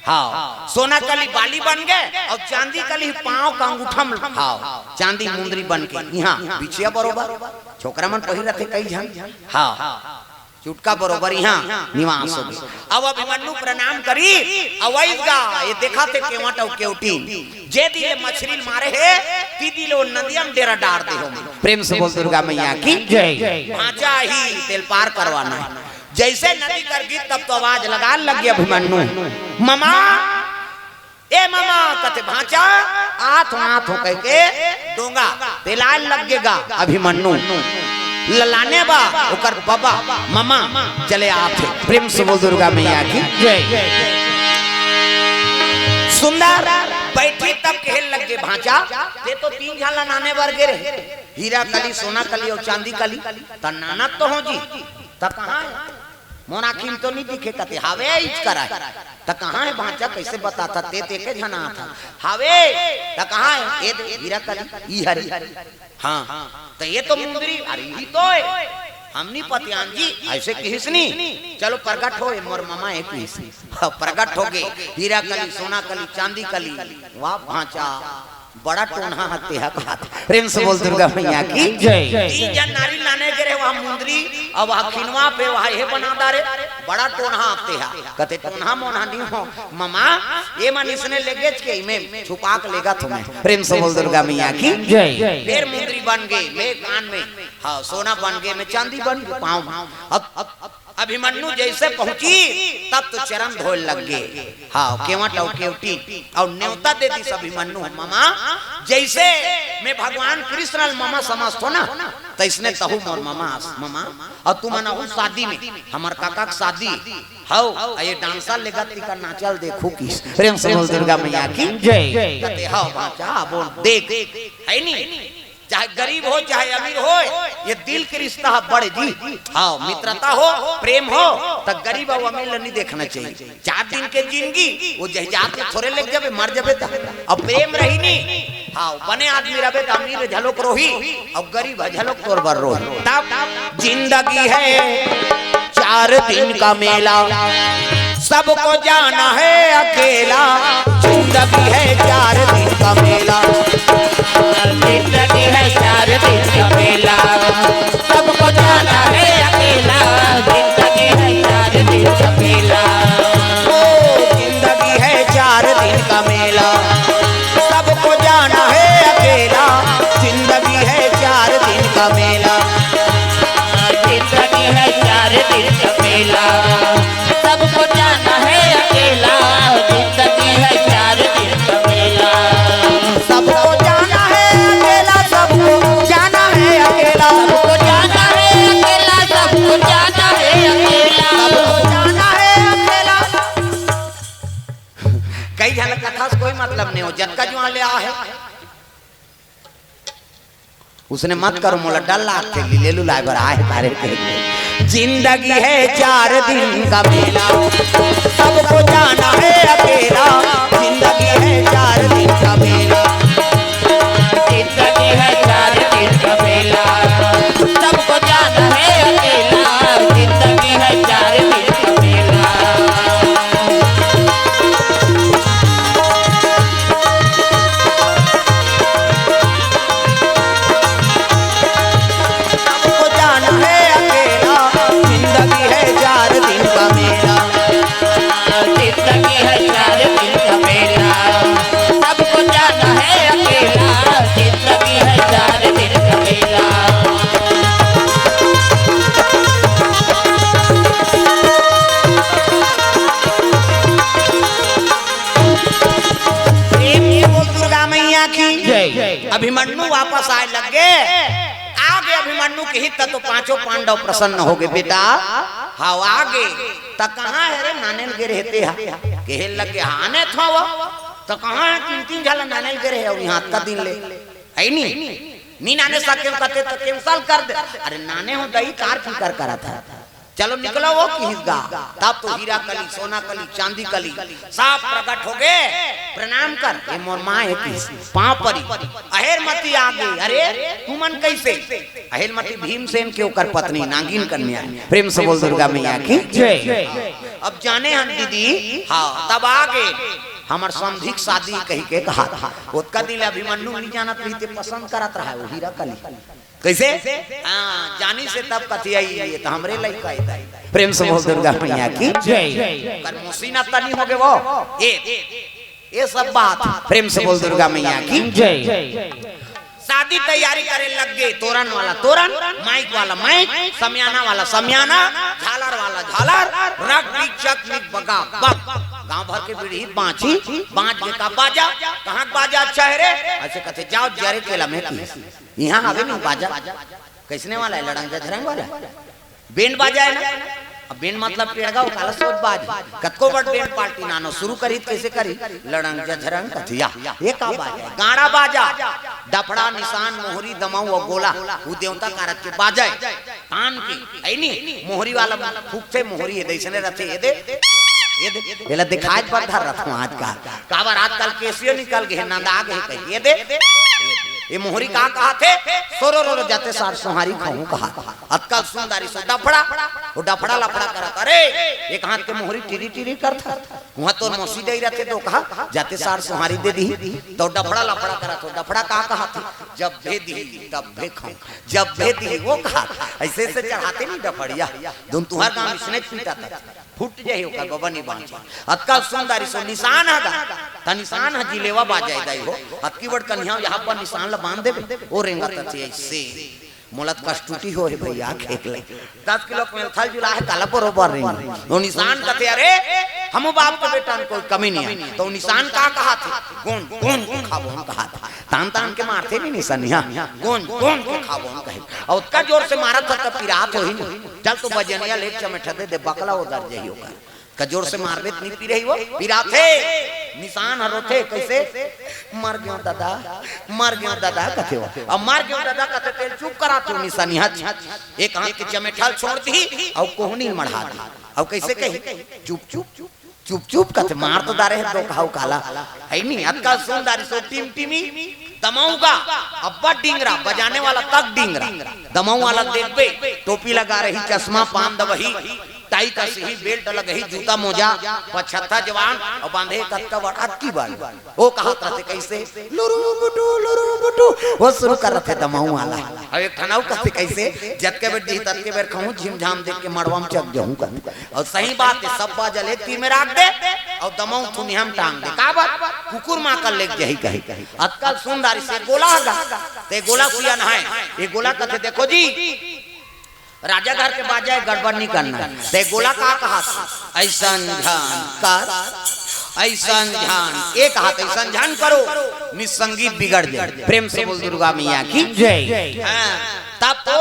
हाँ, सोना कली बाली बन गे, अउ चांदी कली पाँव के अंगूठा में, हाँ, चांदी मुंदरी बन के इहाँ बिछिया बरोबर, छोकरा मन पहिर रथे कई झन, हाँ। चुटका बरोबर इहाँ निवास हो गे। अब अभिमन्यु प्रणाम करिस, अउ अइस गा, ये देखथे केवट अउ केवटिन। जे दिन ले मछरी ल मारे हे, ती दिन ले वो नदिया में डेरा डार दे हों। प्रेम से बोल दुर्गा मैया की जय। भांचा ही तेला पार करवाना हे। जइसे नदी कर गिस तब तो आवाज लगाय लग गे अभिमन्यु, ममा, ए ममा, कथे भांचा, आथों, आथों कहिके डोंगा तेलाय लग गे गा अभिमन्यु। ल लाने बर ओकर बबा, ममा चले आथे। प्रेम से बोल दुर्गा मैया की जय। सुंदर बइठिस तब कहे लग गे, भांचा, ते तो तीन झन ल लाने बर गे रहे, हीरा कली, सोना कली अउ चांदी कली, त लानत तो हों जी, त कहाँ हे? मोर आँखी में तो नइ दिखे कथे, हावे इच करा हे। त कहाँ हे भांचा, कइसे बताथा, ते ते के झन आथा। हावे, त कहाँ हे? ए दे, हीरा कली, ई हरे। हाँ, त ये तो मुंदरी, अरे ई तो हे। हम नइ पतियान जी, अइसे कहिस नी। चलो प्रगट हो, ए मोर ममा हे कहिस। हाँ, प्रगट हो गे, हीरा कली, सोना कली, चांदी कली। वाह भांचा। बड़ा टोनहा हत्ते हा कहत। प्रेम से बोल दुर्गा मैया की जय। तीन झन नारी लाने गे रहे, वहाँ मुंदरी, अउ वहाँ खिनवा पे, वहाँ ये बना डारे। बड़ा टोनहा हत्ते हा। कहते, "टोनहा मोनहा नहीं हो ममा, ये मन इसने लेगेच के, मैं छुपा के लेगत हों मैं।" प्रेम से बोल दुर्गा मैया की जय। फिर मुंदरी बन गे, मैं कान में, हाँ, सोना बन गे, मैं चांदी बन गे, पाँव में। अब, अब अभिमन्यु जइसे पहुंची, तब तो चरण धोए लग गे। हाँ, केवट अउ केवटी अउ नेवता दे दिस अभिमन्यु, "ममा, जइसे मैं भगवान कृष्ण ल ममा समझथों ना, तइसने तहू मोर ममा अस, ममा। अउ तुमन आहू शादी में, हमर काका के शादी हव, अउ ये डांसर लेगत तिकर नाचल देखहू किस।" प्रेम से बोल दुर्गा मैया की जय। कहते, "हव भांचा, बोल, देख, है नी?" चाहे गरीब हो, चाहे अमीर हो, ये दिल के रिश्ता ह बड़े जी। हाँ, मित्रता हो, प्रेम हो, त गरीब अउ अमीर ल नहीं देखना चाहिए। चार दिन के जिंदगी, वो जहिजात में थोरे लेग जाबे, मर जाबे त। अब प्रेम रही नी, हाँ, बने आदमी रहबे त अमीर झलोक रोही, अउ गरीब ह झलोक तोर बर रोही। तब जिंदगी है चार दिन का मेला, सबको जाना है अकेला। जिंदगी है चार दिन का मेला, जिंदगी है चार दिन का मेला, सबको जाना है अकेला। जिंदगी है चार दिन का मेला, ओ, जिंदगी है चार दिन का मेला, सबको जाना है अकेला। जिंदगी है चार दिन का मेला, जिंदगी है चार दिन का मेला, सबको जाना है अकेला। जिंदगी है चार दिन का मेला, सबको जाना है अकेला, सबको जाना है अकेला, सबको जाना है अकेला, सबको जाना है अकेला, सबको जाना है अकेला। कई झन कथा से कोई मतलब नहीं हो, जतका जुआं ले आ है। उसने मत करो, मोला डर लागथे, लीले लुलाए बर आए तारे के। जिंदगी है चार दिन का मेला, सबको जाना है अकेला। जिंदगी है चार दिन का मेला, जिंदगी है चार दिन का मेला, सबको जाना है अकेला। जिंदगी है चार दिन का मेला। सबको जाना है अकेला, जिंदगी है चार दिन का मेला। जिंदगी है चार दिन का मेला, सबको जाना है अकेला। जिंदगी है चार दिन का मेला। प्रेम से बोल दुर्गा मैया की जय। अभिमन्यु वापस आए लग गे। आगे अभिमन्यु के हित तो पांचों पांडव प्रसन्न हो गे। बेटा, हाँ, आगे त कहाँ है रे, नाने ल गे रहे ते हा? कहे लग गे, "हाँ, आने थों वो।" त कहाँ है, तीन तीन झन ल नाने ल गे रहे, अउ यहाँ का दिन ले, है नी? नी नाने सके कहते त cancel कर दे। अरे नाने हो दई, कार फिकर करत हे। चलो निकलो वो किहिस गा। तब तो हीरा कली, सोना कली, चांदी कली सब प्रगट हो गे। प्रणाम कर, ये मोर माँ हे किहिस, पाँव परी। अहेर मती आ गे। अरे तुमन कैसे? अहेर मती भीमसेन के ओकर पत्नी नागिन कन्या हे। प्रेम से बोल दुर्गा मैया की जय। अब जाने हन दीदी, हाँ, तब आ गे। हमर समधी के शादी कहि के कहा था। ओतका दिन ले अभिमन्यु नहीं जानत रहिस, पसंद करत रहा वो हीरा कली। कैसे? हाँ, जानिस हे तब कथी आई, ये तो हमरे लइका हे। प्रेम से बोल दुर्गा मैया की जय। कर मोसी ना तनी हो गे वो। ये, ये सब बात। प्रेम से बोल दुर्गा मैया की जय। शादी तैयारी करे लग गे। तोरन वाला तोरन, माइक वाला माइक, समियाना वाला समियाना, झालर वाला झालर, रग बीक चक मीक बगा बग। गांव भर के बीड़ी बाँची, बाँच गे का बाजा, कहाँ के बाजा अच्छा हे रे? अइसे कथे, जाव जरे के लम्हे की। इहाँ हवे नहीं बाजा। कइसने वाला हे? लड़ंग झरंग वाला? बैंड बाजा हे ना? अब बैंड मतलब टेड़गा, काला सोच बाज। कतको बड़ बैंड पार्टी नानो शुरू करही त कइसे करही? लड़ंग झरंग कथे या। ये का बाजा हे? गाड़ा बाजा। डफड़ा, निसान, मोहरी, दमाऊ अउ गोला। वो देवता कारज के बाजा हे। तान के, हे नी? मोहरी वाला फूकथे, मोहरी ये दे, अइसने रथे, ये दे, ये दे। एला दिखाए बर धर रथों आजकल। काबर आजकल केसियो निकल गे, नंदा गे कही, ये दे, ये दे। ये मोहरी का कहाथे? सोरो रो रो जाते सार सोहारी खाऊं कहा। अतका सुंदरी सो डफड़ा, वो डफड़ा लफड़ा करत, अरे, एक हाथ के मोहरी टिरी टिरी करत, वहां तोर मौसी दे रहते तो कहा, जाते सार सोहारी दे दी, तो डफड़ा लफड़ा करत हो, डफड़ा का कहाथे? जब भे दी, तब भे खाऊं, जब भे दी, वो कहा, ऐसे ऐसे चढ़ाते नहीं डफड़िया, दुन तुहर गांव इसने पीटा था। फूट जाही ओकर बबा नी बांचे। अतका सुंदर इसो निशान ह गा। त निशान ह जिलेवा बाजाय दाई हो। अतकी बड़ कन्हिया यहाँ पर निशान ल बांध देबे। ओ रेंगत अथे ऐसे। मोला त कष्टुटी हो हे भैया खेत ले। दस किलो के मेलथल जुला हे काला बरोबर रेंग। ओ निशान कथे अरे हम बाप के बेटा में कोई कमी नहीं है। तो निशान का कहा थे? गोंद गोंद के खाबो हम कहा था। तान तान के मारथे नहीं निशानिया। गोंद गोंद के खाबो हम कहे। और ओतका जोर से मारत था तब पिरात होही नहीं। चल तो बजनिया ले चमेठा दे दे बकला उधर जाही ओकर। का जोर से मारबे त नी पिरही वो, पिराथे। निशान हर होथे, कैसे? मर गयो दादा, मर गयो दादा कथे वो। अब मर गयो दादा कथे तेल चुप कराथे निशानी हच। एक हाथ के चमेठा ल छोड़ दी, अउ कोहनी ल मढ़ा दी। अउ कैसे कही? चुप चुप, चुप चुप कथे, मार तो डारे हे दो घाव काला। है नी, अतका सुंदर सो टिमटिमी, दमऊ गा, अब्बड़ डिंगरा, बजाने वाला तक डिंगरा। दमऊ वाला देखबे, टोपी लगा रही, चश्मा पान दवही, टाई कस ही, बेल्ट लगही, जूता मोजा, पछत्ता जवान, अउ बांधे कतका बड़ अतकी बड़। ओ कहत रथे कैसे? लुरु बुटु, लुरु बुटु, वो शुरू कर रथे दमऊ वाला। अब एक ठन अउ कथे कैसे? जतके बेर दिही ततके बेर खाऊं, झिमझाम देख के मड़वा में चक जाऊं कथे। अउ सही बात हे, सब बाजल एक तीर में राख दे, अउ दमऊ थुनिया में टांग दे। का बात? कुकुर माकल लेके जाही कही। अतका सुंदर से गोला गा, ते गोला सियान हे, ये गोला कथे देखो जी, राजा घर के बाजा हे, गड़बड़ नहीं करना हे। ते गोला का कहा? ऐसन झन कर, ऐसन झन, एक हाथ ऐसन झन करो, निसंगीत बिगड़ जाए। प्रेम से बोल दुर्गा मैया की जय। हाँ, तब तो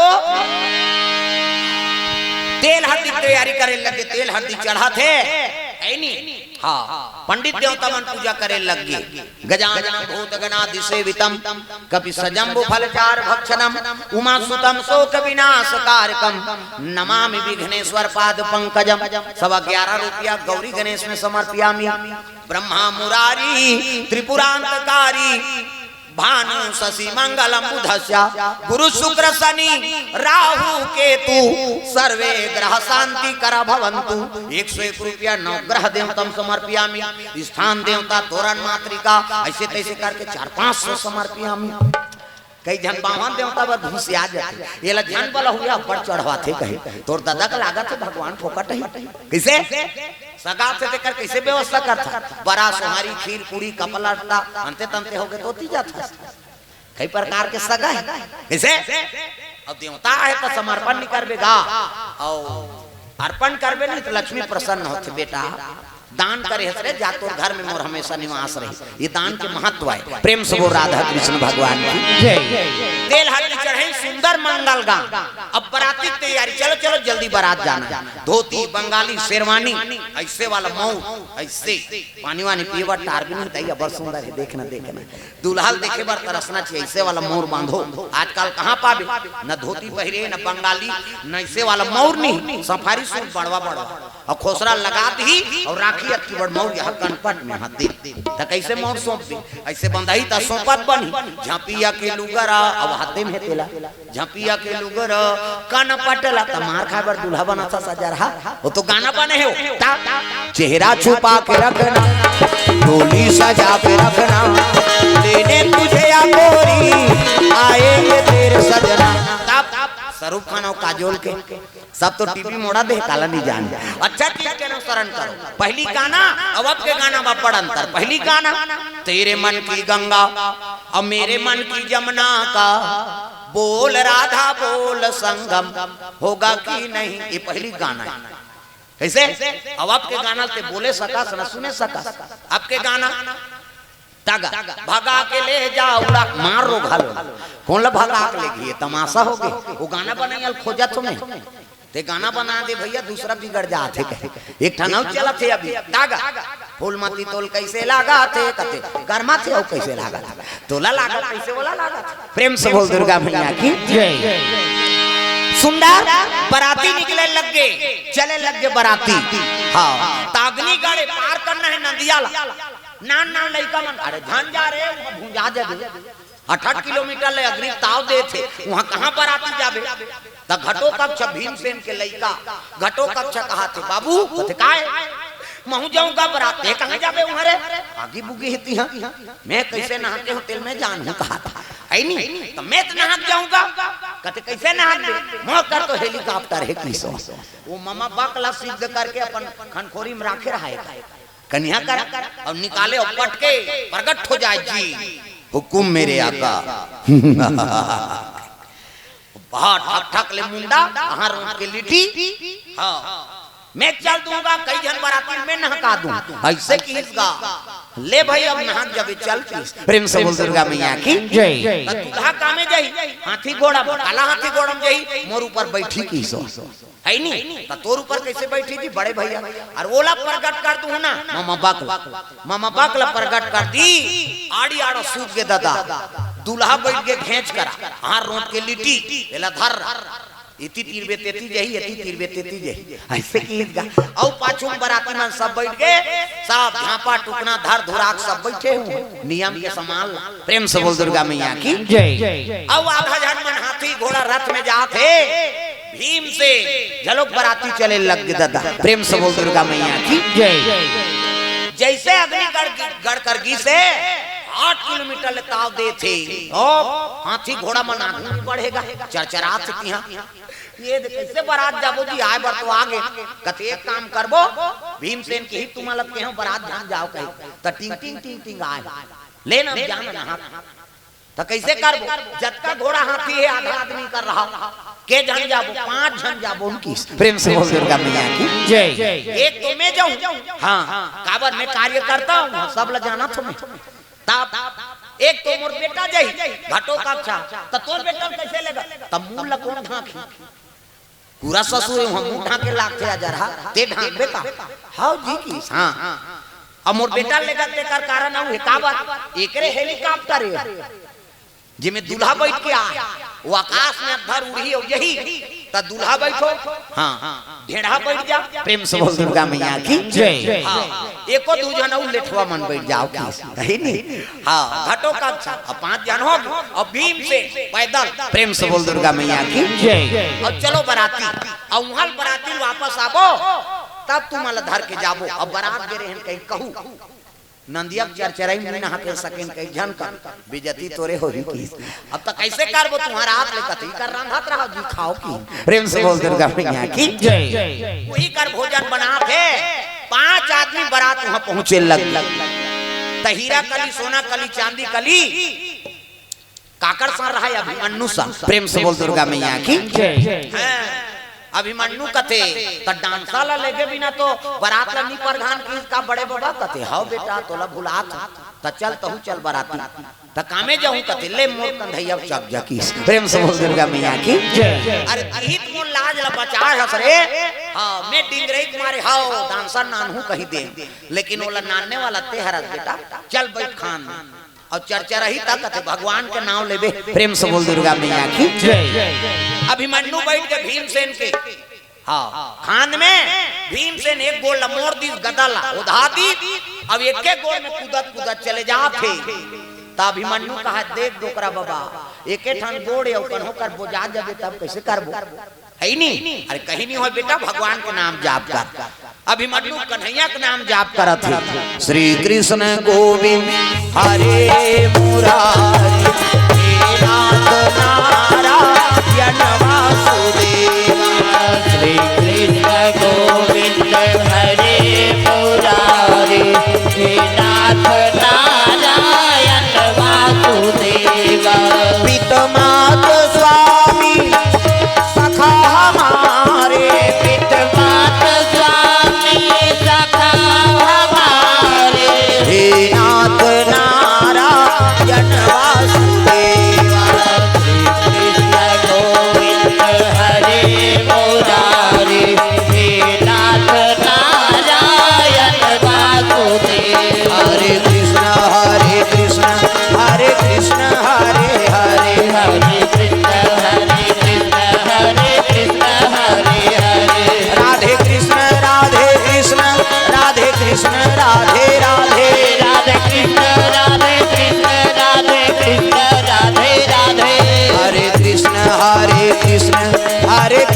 तेल हरदी के तैयारी करे लगे, तेल हरदी चढ़ाथे, है नी? हाँ, पंडित देवता मन पूजा करे लग गे। गजाननं भूतगणादिसेवितं कपित्थजम्बूफलचारुभक्षणं उमासुतं शोकविनाशकारकं नमामि विघ्नेश्वर पाद पंकजम। सवा ग्यारह रुपया गौरी गणेश में समर्पयामि। ब्रह्मा मुरारी त्रिपुरांतकारी भानु शशि मंगलम बुधस्य गुरु शुक्र शनि राहु केतु सर्वे ग्रह शांति करा भवंतु। एक सौ एक रुपया नवग्रह देवतम समर्पयामि। स्थान देवता तोरण मातृका ऐसे तैसे करके चार पांच सौ समर्पयामि। कई झन बावन देवता बर घुसिया जाथे, एला झन बला हुआ अब्बड़ चढ़वाथे कहे। तोर ददा का लागत हे भगवान फोकट ही। कैसे? सगा से तेकर कैसे व्यवस्था करथा? बरा सोहारी, खीर, पूड़ी, कपड़ा लत्ता, अंते तंते होगे तो ती जाथा। कई प्रकार के सगा हे। कैसे? अब देवता हे तो समर्पण नहीं करबे गा, और अर्पण करबे नहीं तो लक्ष्मी प्रसन्न होथे बेटा। दान करे हस रे, जा तोर घर में मोर हमेशा निवास रही। ये दान के महत्व हे। प्रेम से बोल राधा कृष्ण भगवान की जय। तेल हल्दी चढ़े, सुंदर मंगल गान। अब बराती की तैयारी, चलो चलो जल्दी बरात जाना। धोती, बंगाली, शेरवानी, ऐसे वाला मऊ, ऐसे पानी वानी पीए बर टार भी नहीं, तई अब्बड़ सुंदर हे, देखना देखना। दूल्हा ल देखे बर तरसना चाहिए, ऐसे वाला मऊर बांधो। आजकल कहाँ पाबे, न धोती पहिरे, न बंगाली, न ऐसे वाला मऊर नहीं, सफारी सूट बड़वा बड़वा। अउ खोसरा लगा दिही अउ राखी अतकी बड़ मऊर यहाँ कनपट में हाथ दे। त कैसे मऊर सौंप दे? ऐसे बंधाही त सौंपत बनही। झपिया के लुगरा अउ हाथे में तेला। झपिया के लुगरा कनपट ला त मार खाए बर दूल्हा बना सा सजा रहा। वो तो गाना बने हे वो। ता चेहरा छुपा के रखना, डोली सजा के रखना, लेने तुझे या गोरी, आएंगे तेरे सजना। तब शाहरुख खान अउ काजोल के सब तो टीवी मोड़ा दे, काला नहीं जान। अच्छा चीज के अनुसरण करो। पहली गाना, अब अब के गाना में बड़ अंतर। पहली गाना, तेरे मन की गंगा, अब मेरे मन की जमुना का, बोल राधा बोल संगम, होगा कि नहीं, ये पहली गाना हे। कैसे? अब अब के गाना ते बोले सकस, न सुने सकस। अब के गाना, तगा, भगा के ले जा उड़ा, मार रो घालो। कौन ला भगा के ले गिए? तमाशा होगे। वो गाना बनाइया ल खोजत हों मैं। ते गाना बना दे भैया, दूसरा बिगड़ जाथे कहे। एक ठन अउ चलत हे अभी, तगा, फूलमती तोल कैसे लागथे कथे, गरमाथे अउ कैसे लागथे, तोला लागथे कैसे, ओला लागथे। प्रेम से बोल दुर्गा मैया की जय। सुंदर बराती निकले लग गे, चले लग गे बराती। हाँ, तागनी गाड़े पार करना हे नदिया ला। नान नान लइका मन, अरे झन जा रे, वहाँ भुंजा जाबे। आठ आठ किलोमीटर ले अग्नि ताव देथे, उहाँ कहाँ बराती जाबे? त घटोत्कच भीमसेन के लइका घटोत्कच कहाथे, "बाबू," कथे, "काय?" "महूँ जाऊँगा बरात।" "ते कहाँ जाबे उहाँ रे? आगी बुगी हे तिहाँ।" "मैं कइसे नहा के हों तेला मैं जानहूँ," कहाथे, "है नी? त मैं त नहा के जाऊँगा।" कथे, "कइसे नहा के?" "मोर कर तो हेलीकॉप्टर हे," किहिस। ओ ममा बक ला सिद्ध करके अपन खनखोरी में राखे रहा हे। कनिहा करा अउ निकाले अउ पटके, प्रगट हो जाए जी। "हुकुम मेरे आका।" बहुत ठक ठक ले मुंडा, कहाँ रोक के लिटी। हाँ, "मैं चल दूंगा, कई झन बराती मैं नहका दूं।" अइसे किहिस गा। "ले भाई, अब नहा के जाबे, चल," किहिस। प्रेम से बोल दुर्गा मैया की जय। त दूल्हा कामे जाही, हाथी घोड़ा म, काला हाथी घोड़ा म जाही, "मोर ऊपर बइठही," किहिस। है नी? त तोर ऊपर कइसे बइठही जी बड़े भइया? अउ ओला प्रगट कर दूँ ना, ममा बक ला, ममा बक ला प्रगट कर दी। आड़ी आड़ो सूत गे ददा, दूल्हा बइठ गे घेंच करा, हार रोट के लिटी, एला धर, एती तीर बे तेती जाही, एती तीर बे तेती जाही, अइसे किहिस गा। अउ पाछू म बराती मन सब बइठ गे, सब झापा टुकना धर धुरा के सब बइठे हुए नियम के समान ला। प्रेम से बोल दुर्गा मैया की जय। अउ आधा झन मन हाथी घोड़ा रथ में जात हे। भीमसेन घलोक बराती चले लग गे ददा। प्रेम से बोल दुर्गा मैया की जय। जइसे अग्निगढ़ गढ़ कर गिस हे, आठ किलोमीटर ले ताव देथे। ओ, हाथी घोड़ा मन आगू नइ बढ़े गा, चरचरात हे तिहाँ। "ये दे, कइसे बरात जाबो जी, आए बर तो आ गे।" कथे, "एक काम करबो, भीमसेन के ही तुमन ला केहेंव बरात झन जाव कहे, त टिंग टिंग टिंग टिंग आए, ले ना जान ना।" त कइसे करबो? जतका घोड़ा हाथी हे, आधा आदमी कर रहा। के झन जाबो? पांच झन जाबो, उनकी। प्रेम से बोल दुर्गा मैया की जय। एक तो मैं जाऊं, हाँ, काबर मैं कार्यकर्ता हूँ, सब ला जानत हूँ मैं। तब एक तो मोर बेटा जाही, घटोत्कच, त तोर बेटा ल कइसे लेगा? त मूल ला कोन ढांकही? पूरा ससुर हे, उहाँ मुंह ढांके लागथे, अजरहा, ते ढांकबे का? हव जी किहिस, हाँ। अब मोर बेटा लेगत तेकर कारण अउ हे, काबर? एकरे हेलीकॉप्टर हे, जेमे दूल्हा बइठ के आए, ओ आकाश में अकभर उड़ही अउ जाही, त दूल्हा बइठो, हाँ, ढेढ़ा बइठ जा। प्रेम से बोल दुर्गा मैया की जय। हाँ, एको दू झन अउ लेठवा मन बइठ जाव किहिस, है नी? हाँ, घटोत्कच, अब पांच झन हो गे, अब भीमसेन पैदल। प्रेम से बोल दुर्गा मैया की जय। अब चलो बराती, अब उहाँ ले बराती वापस आबो, तब तुमन ला धर के जाबो। अब बरात गे रहेन कहीं कहू, नंदिया के चरचरई में नहा के सकेन कहीं झन कर, बेइज्जती तोरे होही किहिस। अब त कइसे करबो, तुम्हारा आप ले कथी कर रांधत रहा जी, खाव किहिन। प्रेम से बोल दुर्गा मैया की जय। उही कर भोजन बनात हे, पांच आदमी बरात उहाँ पहुंचे लग। त हीरा कली, सोना कली, चांदी कली, काकर सा रहा हे? अभिमन्यु सा। प्रेम से बोल दुर्गा मैया की जय। हाँ, अभिमन्यु कथे, त डांसा ला लेगे बिना तो बरात ला नी परघान किहिस का बड़े बबा? कथे, हव बेटा, तोला भुलात हंव। त चल तहूँ चल बराती। त कामे जाहूँ कथे, ले मोर कंधइया चक जा किहिस। प्रेम से बोल दुर्गा मैया की जय। अरे तिही त मोर लाज ला बचाय हस रे। हाँ, मैं डिंगरई के मारे हव, डांसा नानहूँ कहि देंव, लेकिन ओला नानने वाला ते हरस बेटा। चल बइठ खान में। अउ चरचरही त कथे भगवान के नांव लेबे। प्रेम से बोल दुर्गा मैया की जय। अभिमन्यु बइठ गे भीमसेन के, हाँ, खान में। भीमसेन एक गोड़ ला मोड़ दिस, गदा ला ओधा दिस, अब एके गोड़ में कूदत कूदत चले जात हे। त अभिमन्यु कहा, देख डोकरा बबा, एके ठन गोड़ हे, अपन होकर बोजा जबे तब कइसे करबो? है नी? अरे कहीं नहीं होय बेटा, भगवान के नाम जाप कर। अभिमन्यु कन्हैया के नाम जाप करत हे। श्री कृष्ण गोविंद हरे मुरारी, हे नाथ नारायण वासुदेव। श्री कृष्ण गोविंद हरे मुरारी, हे नाथ नारायण वासुदेव। पिता माता स्वामी सखा हमारे, पिता माता स्वामी सखा हमारे। हे नाथ नारायण वासुदेवा, श्री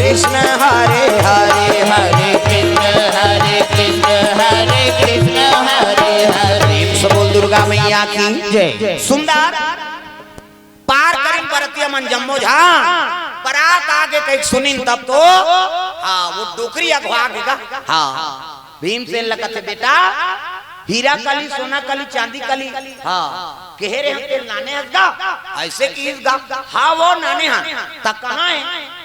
कृष्ण हरे हरे, हरे कृष्ण हरे कृष्ण, हरे कृष्ण हरे हरे। प्रेम से बोल दुर्गा मैया की जय। सुंदर पार करिन बरतिया मन जम्मो झा, बरात आगे कहिके सुनिन तब तो, हाँ, वो डोकरी अघवा गे गा। हाँ, भीमसेन ल कथे, "बेटा, हीरा कली, सोना कली, चांदी कली, हाँ, केहे रहेंव तेला नाने हस गा, अइसे किहिस गा।" "हाँ वो नाने हंव।" "त कहाँ हे?"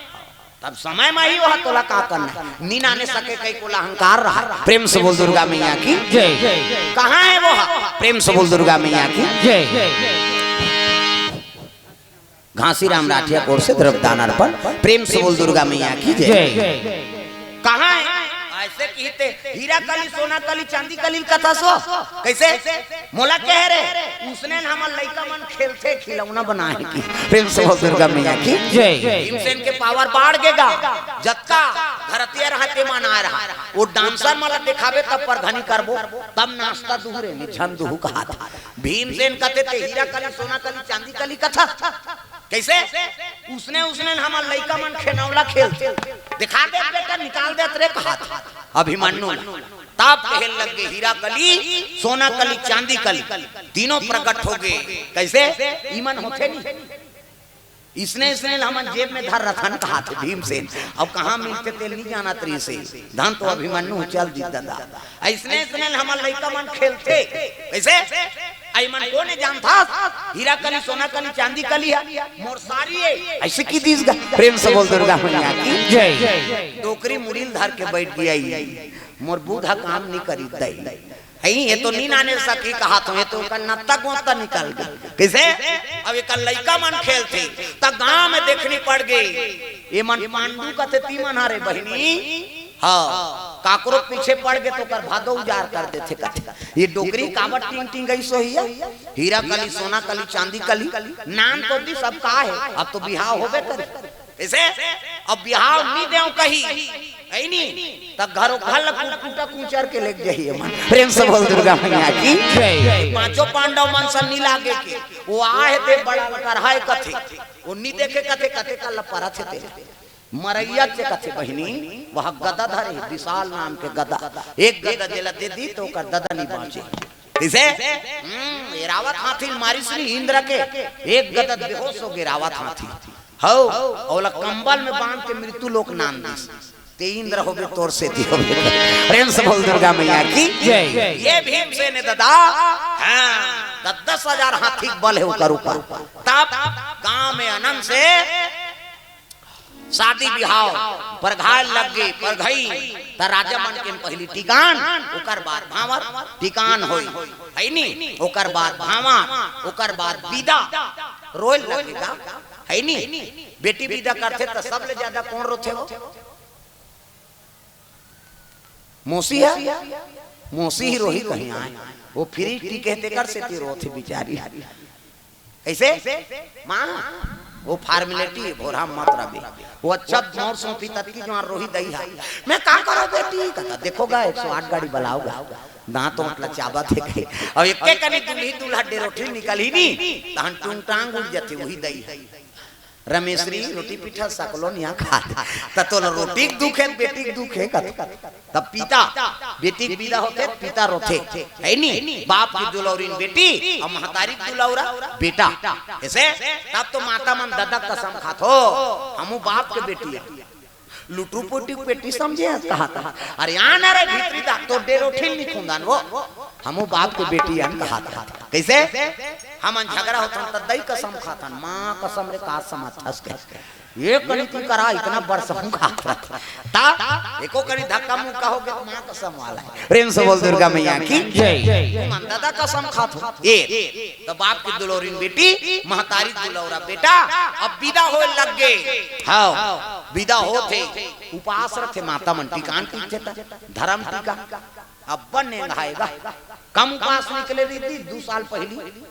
तब समय म ही वो ह तोला का करना हे, नी नाने सके कहिके ओला अहंकार रहा। प्रेम से बोल दुर्गा मैया की जय। कहाँ हे वो ह? प्रेम से बोल दुर्गा मैया की जय। घासीराम राठिया कोर से द्रव्य दान अर्पण। प्रेम से बोल दुर्गा मैया की जय। जय। कहाँ हे? अइसे किहिस ते, "हीरा कली, सोना कली, चांदी कली ल कथस वो।" "कइसे?" "मोला केहे रहे, उसने न हमर लइका मन खेलथे, खिलौना बनाए हे।" प्रेम से बोल दुर्गा मैया की जय। भीमसेन के पावर बाढ़ गे गा, जतका घरतिया रहा ते मन आए रहा, वो डांसर मन ला देखाबे तब परधनी करबो, तब नाचता दुहू रे, नी झन दुहू कहात। भीमसेन कथे ते हीरा कली, सोना कली, चांदी कली कथस। कइसे? "उसने, उसने न हमर लइका मन खेनौला खेलथे।" देखा दे बेटा, निकाल देत रे कहात अभिमन्यु ला। तब कहे लग गे, "हीरा कली, सोना कली, चांदी कली, तीनों प्रगट हो गे।" कइसे? इमन होथे नी, इसने, इसने ल हमन जेब में धर रथन कहात हे भीमसेन। अब कहाँ मिलथे तेला नी जानत रहिस हे। धन तो अभिमन्यु चल दिस ददा। अइसने, अइसने ल हमर लइका मन खेलथे। कइसे? अइमन कोन ए जानथस? हीरा कली, सोना कली, चांदी कली हे। मोर सारी हे। अइसे किहिस गा। प्रेम से बोल दुर्गा मैया की जय। डोकरी मुड़ी ल धर के बइठ गे, "मोर बुध ह काम नी करी दई।" हई, ये तो नी नाने सकी कहात हों, ये तो ओकर नत्ता गोत्ता निकल गे। कइसे? अब एकर लइका मन खेलथे, त गांव में देखनी पड़ गे। एमन पांडु कथे, "तीमन हरे बहिनी।" हाँ, काकरो पीछे पड़ गे त ओकर भादो उजार कर देथे कथे। ये डोकरी काबर टिंग टिंग गई सोहिया? हीरा कली, सोना कली, चांदी कली, नान तो दिस, अब का हे? अब तो बिहाव होबे करे। कइसे? अब बिहाव नी देंव कही, हे नी? त घरो घर ल कुकुटा कुचर के लेग जाही एमन। प्रेम से बोल दुर्गा मैया की जय। पांचों पांडव मन सन नी लागे के, वो आहे ते बड़ा लकरहा हे कथे, वो नी देखे कथे, कथे का लपरत हे ते। मरइया चे कथे बहिनी, वो ह गदा धरे हे, विशाल नाम के गदा। एक गदा जेला दे दी त ओकर ददा नी बांचे। कइसे? हम्म, एरावत हाथी ल मारिस नी इंद्र के, एक गदा बेहोश हो गे एरावत हाथी। हव, ओला कंबल में बांध के मृत्यु लोक नान दिस। ते इंद्र होबे, तोर सेती होबे। प्रेम से बोल दुर्गा मैया की जय। ये भीमसेन हे ददा, हाँ, दस दस हजार हाथी के बल हे ओकर ऊपर। तब गांव में अनंत से शादी बिहाव परघाय लग गे, परघई, त राजा मन के पहिली टिकान, ओकर बाद भांवर, टिकान होई, हे नी? ओकर बाद भांवर, ओकर बाद बिदा, रोय लगे गा, हे नी? बेटी बिदा करथे त सबले ज्यादा कोन रोथे हो? मौसी हे? मौसी ही रोही कहीं आय। वो फ्रिज टिके हे तेकर सेती रोथे बिचारी। कइसे? माँ, वो formality भोरहा मत रबे। वो अच्छा मोर सौंपी ततकी जुवार रोही दई हा। मैं का करों बेटी? कथे, "देखो गा, एक सौ आठ गाड़ी बलाओ गा।" दांत ओंट ल चाबत हे कहे। अउ एके कनी दूल्ही दूल्हा डेरोठी निकलही नी, तहन टूंग टांग उड़ जथे, उही दई हा। रमेसरी, रोटी पीठा सकलो निया खात। त तोला रोटी के दुख हे, बेटी के दुख हे कथे। त पिता, बेटी के बिदा होथे, पिता रोथे, हे नी? बाप के दुलौरिन बेटी अउ महतारी के दुलौरा बेटा। अइसे तब तो माता मन ददा कसम खाथो, हमू बाप के बेटी आ। लुटरू पुटी बेटी समझे हस कहात। अरे आन रे भीतरी दा, तोर डेरोठी ल नी खुंदन वो। हमू बाप के बेटी अन कहात। कइसे? हमन झगरा होथन त दई कसम खाथन, माँ कसम रे का समझथस कहे। ये कनी तू करा इतना बरसहूँ खात रथ। ता एको कनी धक्का मुक्का हो गे त माँ कसम वाला हे। प्रेम से बोल दुर्गा मैया की जय। मन ददा कसम खाथो। ए, त बाप के दुलौरिन बेटी, महतारी दुलौरा बेटा, अब बिदा होय लग गे। हव, बिदा होथे, उपास रथे माता मन टिकान टिकथे त, धरम टिका। अब्बड़ नेंग हे गा। कम उपास निकले रहितिस दू साल पहिली।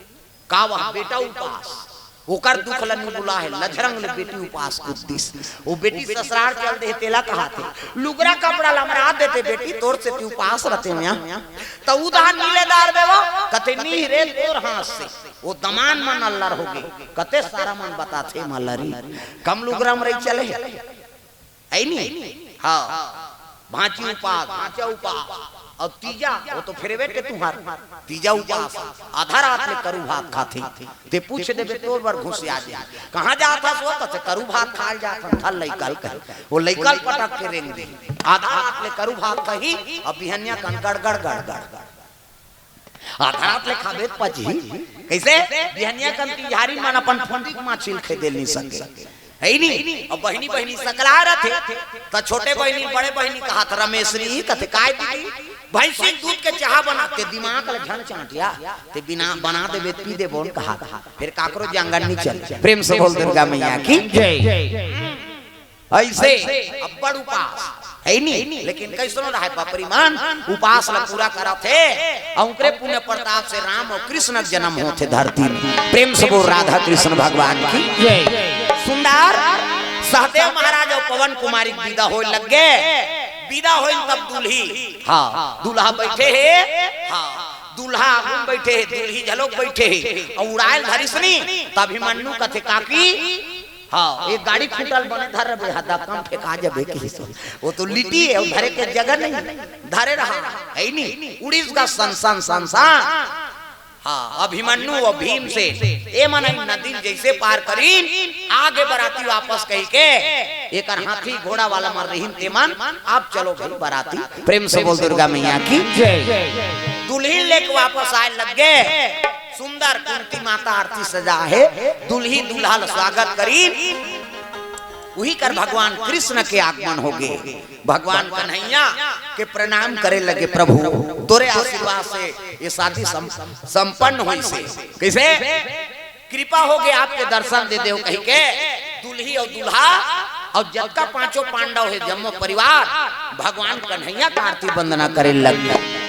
का वह बेटा उपास, ओकर दुख ल नी भुलाय हे, लझरंग ले बेटी उपास कूद दिस। वो बेटी ससुरार चल दे हे, तेला कहाथे, "लुगरा कपड़ा ल अमरा देते बेटी, तोर सेती उपास रथे मियाँ।" त उधार नी ले दार बे वो, कथे, "नी रे, तोर हाथ से।" वो दमान मन अल्लर हो गे, कथे, "सारा मन बताथे मलरी, कम लुगरा म रही चले।" है नी? हाँ, भांची उपास, भांचा उपास, अउ तीजा, वो तो फेवरेट हे तुंहर, तीजा उपास, आधा रात ले करू भात खाथे। ते पूछ देबे, तोर बर घुसिया जाही। कहाँ जात हस? वो कथे, करू भात खाय ल जात हन, धर लइका ल कहे। वो लइका ल पटक के रेंग दे। आधा रात ले करू भात खाही, अउ बिहनिया कन गड़ गड़ गड़ गड़ गड़। आधा रात ले खाबे त पचही कइसे? बिहनिया कन तिहारी मन अपन फुंदी के माछी ल खेदे ल नइ सके। है नी? अउ बहिनी, बहिनी सकला रथे, त छोटे बहिनी, बड़े बहिनी कहत, रमेशनी कथे, "काय दीदी, भैंसी के दूध के चाहा बना, ते दिमाग ल झन चांटिया, ते बिना बना देबे, पी देबो न," कहत। फेर काकरो जांगर नइ चले। प्रेम से बोल दुर्गा मैया की। जय। अइसे अब्बड़ उपास, है नी? लेकिन कइसनो रहय बापरी मन, उपास ल पूरा करत हे, अउ ओकरे पुण्य प्रताप से राम अउ कृष्ण के जन्म होत हे धरती में। प्रेम से बोल राधा कृष्ण भगवान की। जय। सुंदर सहदेव महाराज अउ पवन कुमारी के बिदा होय लग गे। बिदा होय तब दूल्ही, हाँ, दूल्हा बइठे हे, हाँ, दूल्हा आगू म बइठे हे, दूल्ही घलोक बइठे हे, अउ उड़ाय ल धरिस नी, त अभिमन्यु कथे, "काकी, हाँ, एक गाड़ी खूंटा ल बने धर रहे, हा धक्का म फेंका जबे," कहिस। वो तो लिटी हे, वो धरे के जगह नहीं, धरे रहा, है नी? उड़िस गा सन सन सन सन। हाँ, अभिमन्यु अउ भीम से, ए मन नदी ल जइसे पार करिन, आगे बराती वापस कहिके, एकर हाथी घोड़ा वाला मन रहिन ते मन, "अब चलो भाई बराती।" प्रेम से बोल दुर्गा मैया की। जय। दुल्हिन लेके वापस आय लग गे। सुंदर कुंती माता आरती सजा हे, दुल्ही दूल्हा ल स्वागत करिन। उही कर भगवान कृष्ण के आगमन हो गे। भगवान कन्हैया के प्रणाम करे लगे, "प्रभु, तोरे आशीर्वाद से ये शादी सम-, संपन्न होइस हे।" कइसे? "कृपा हो गे, आपके दर्शन दे देव," कहिके दुल्ही अउ दूल्हा अउ जतका पांचों पांडव हे, जम्मो परिवार भगवान कन्हैया के आरती वंदना करे लग गे।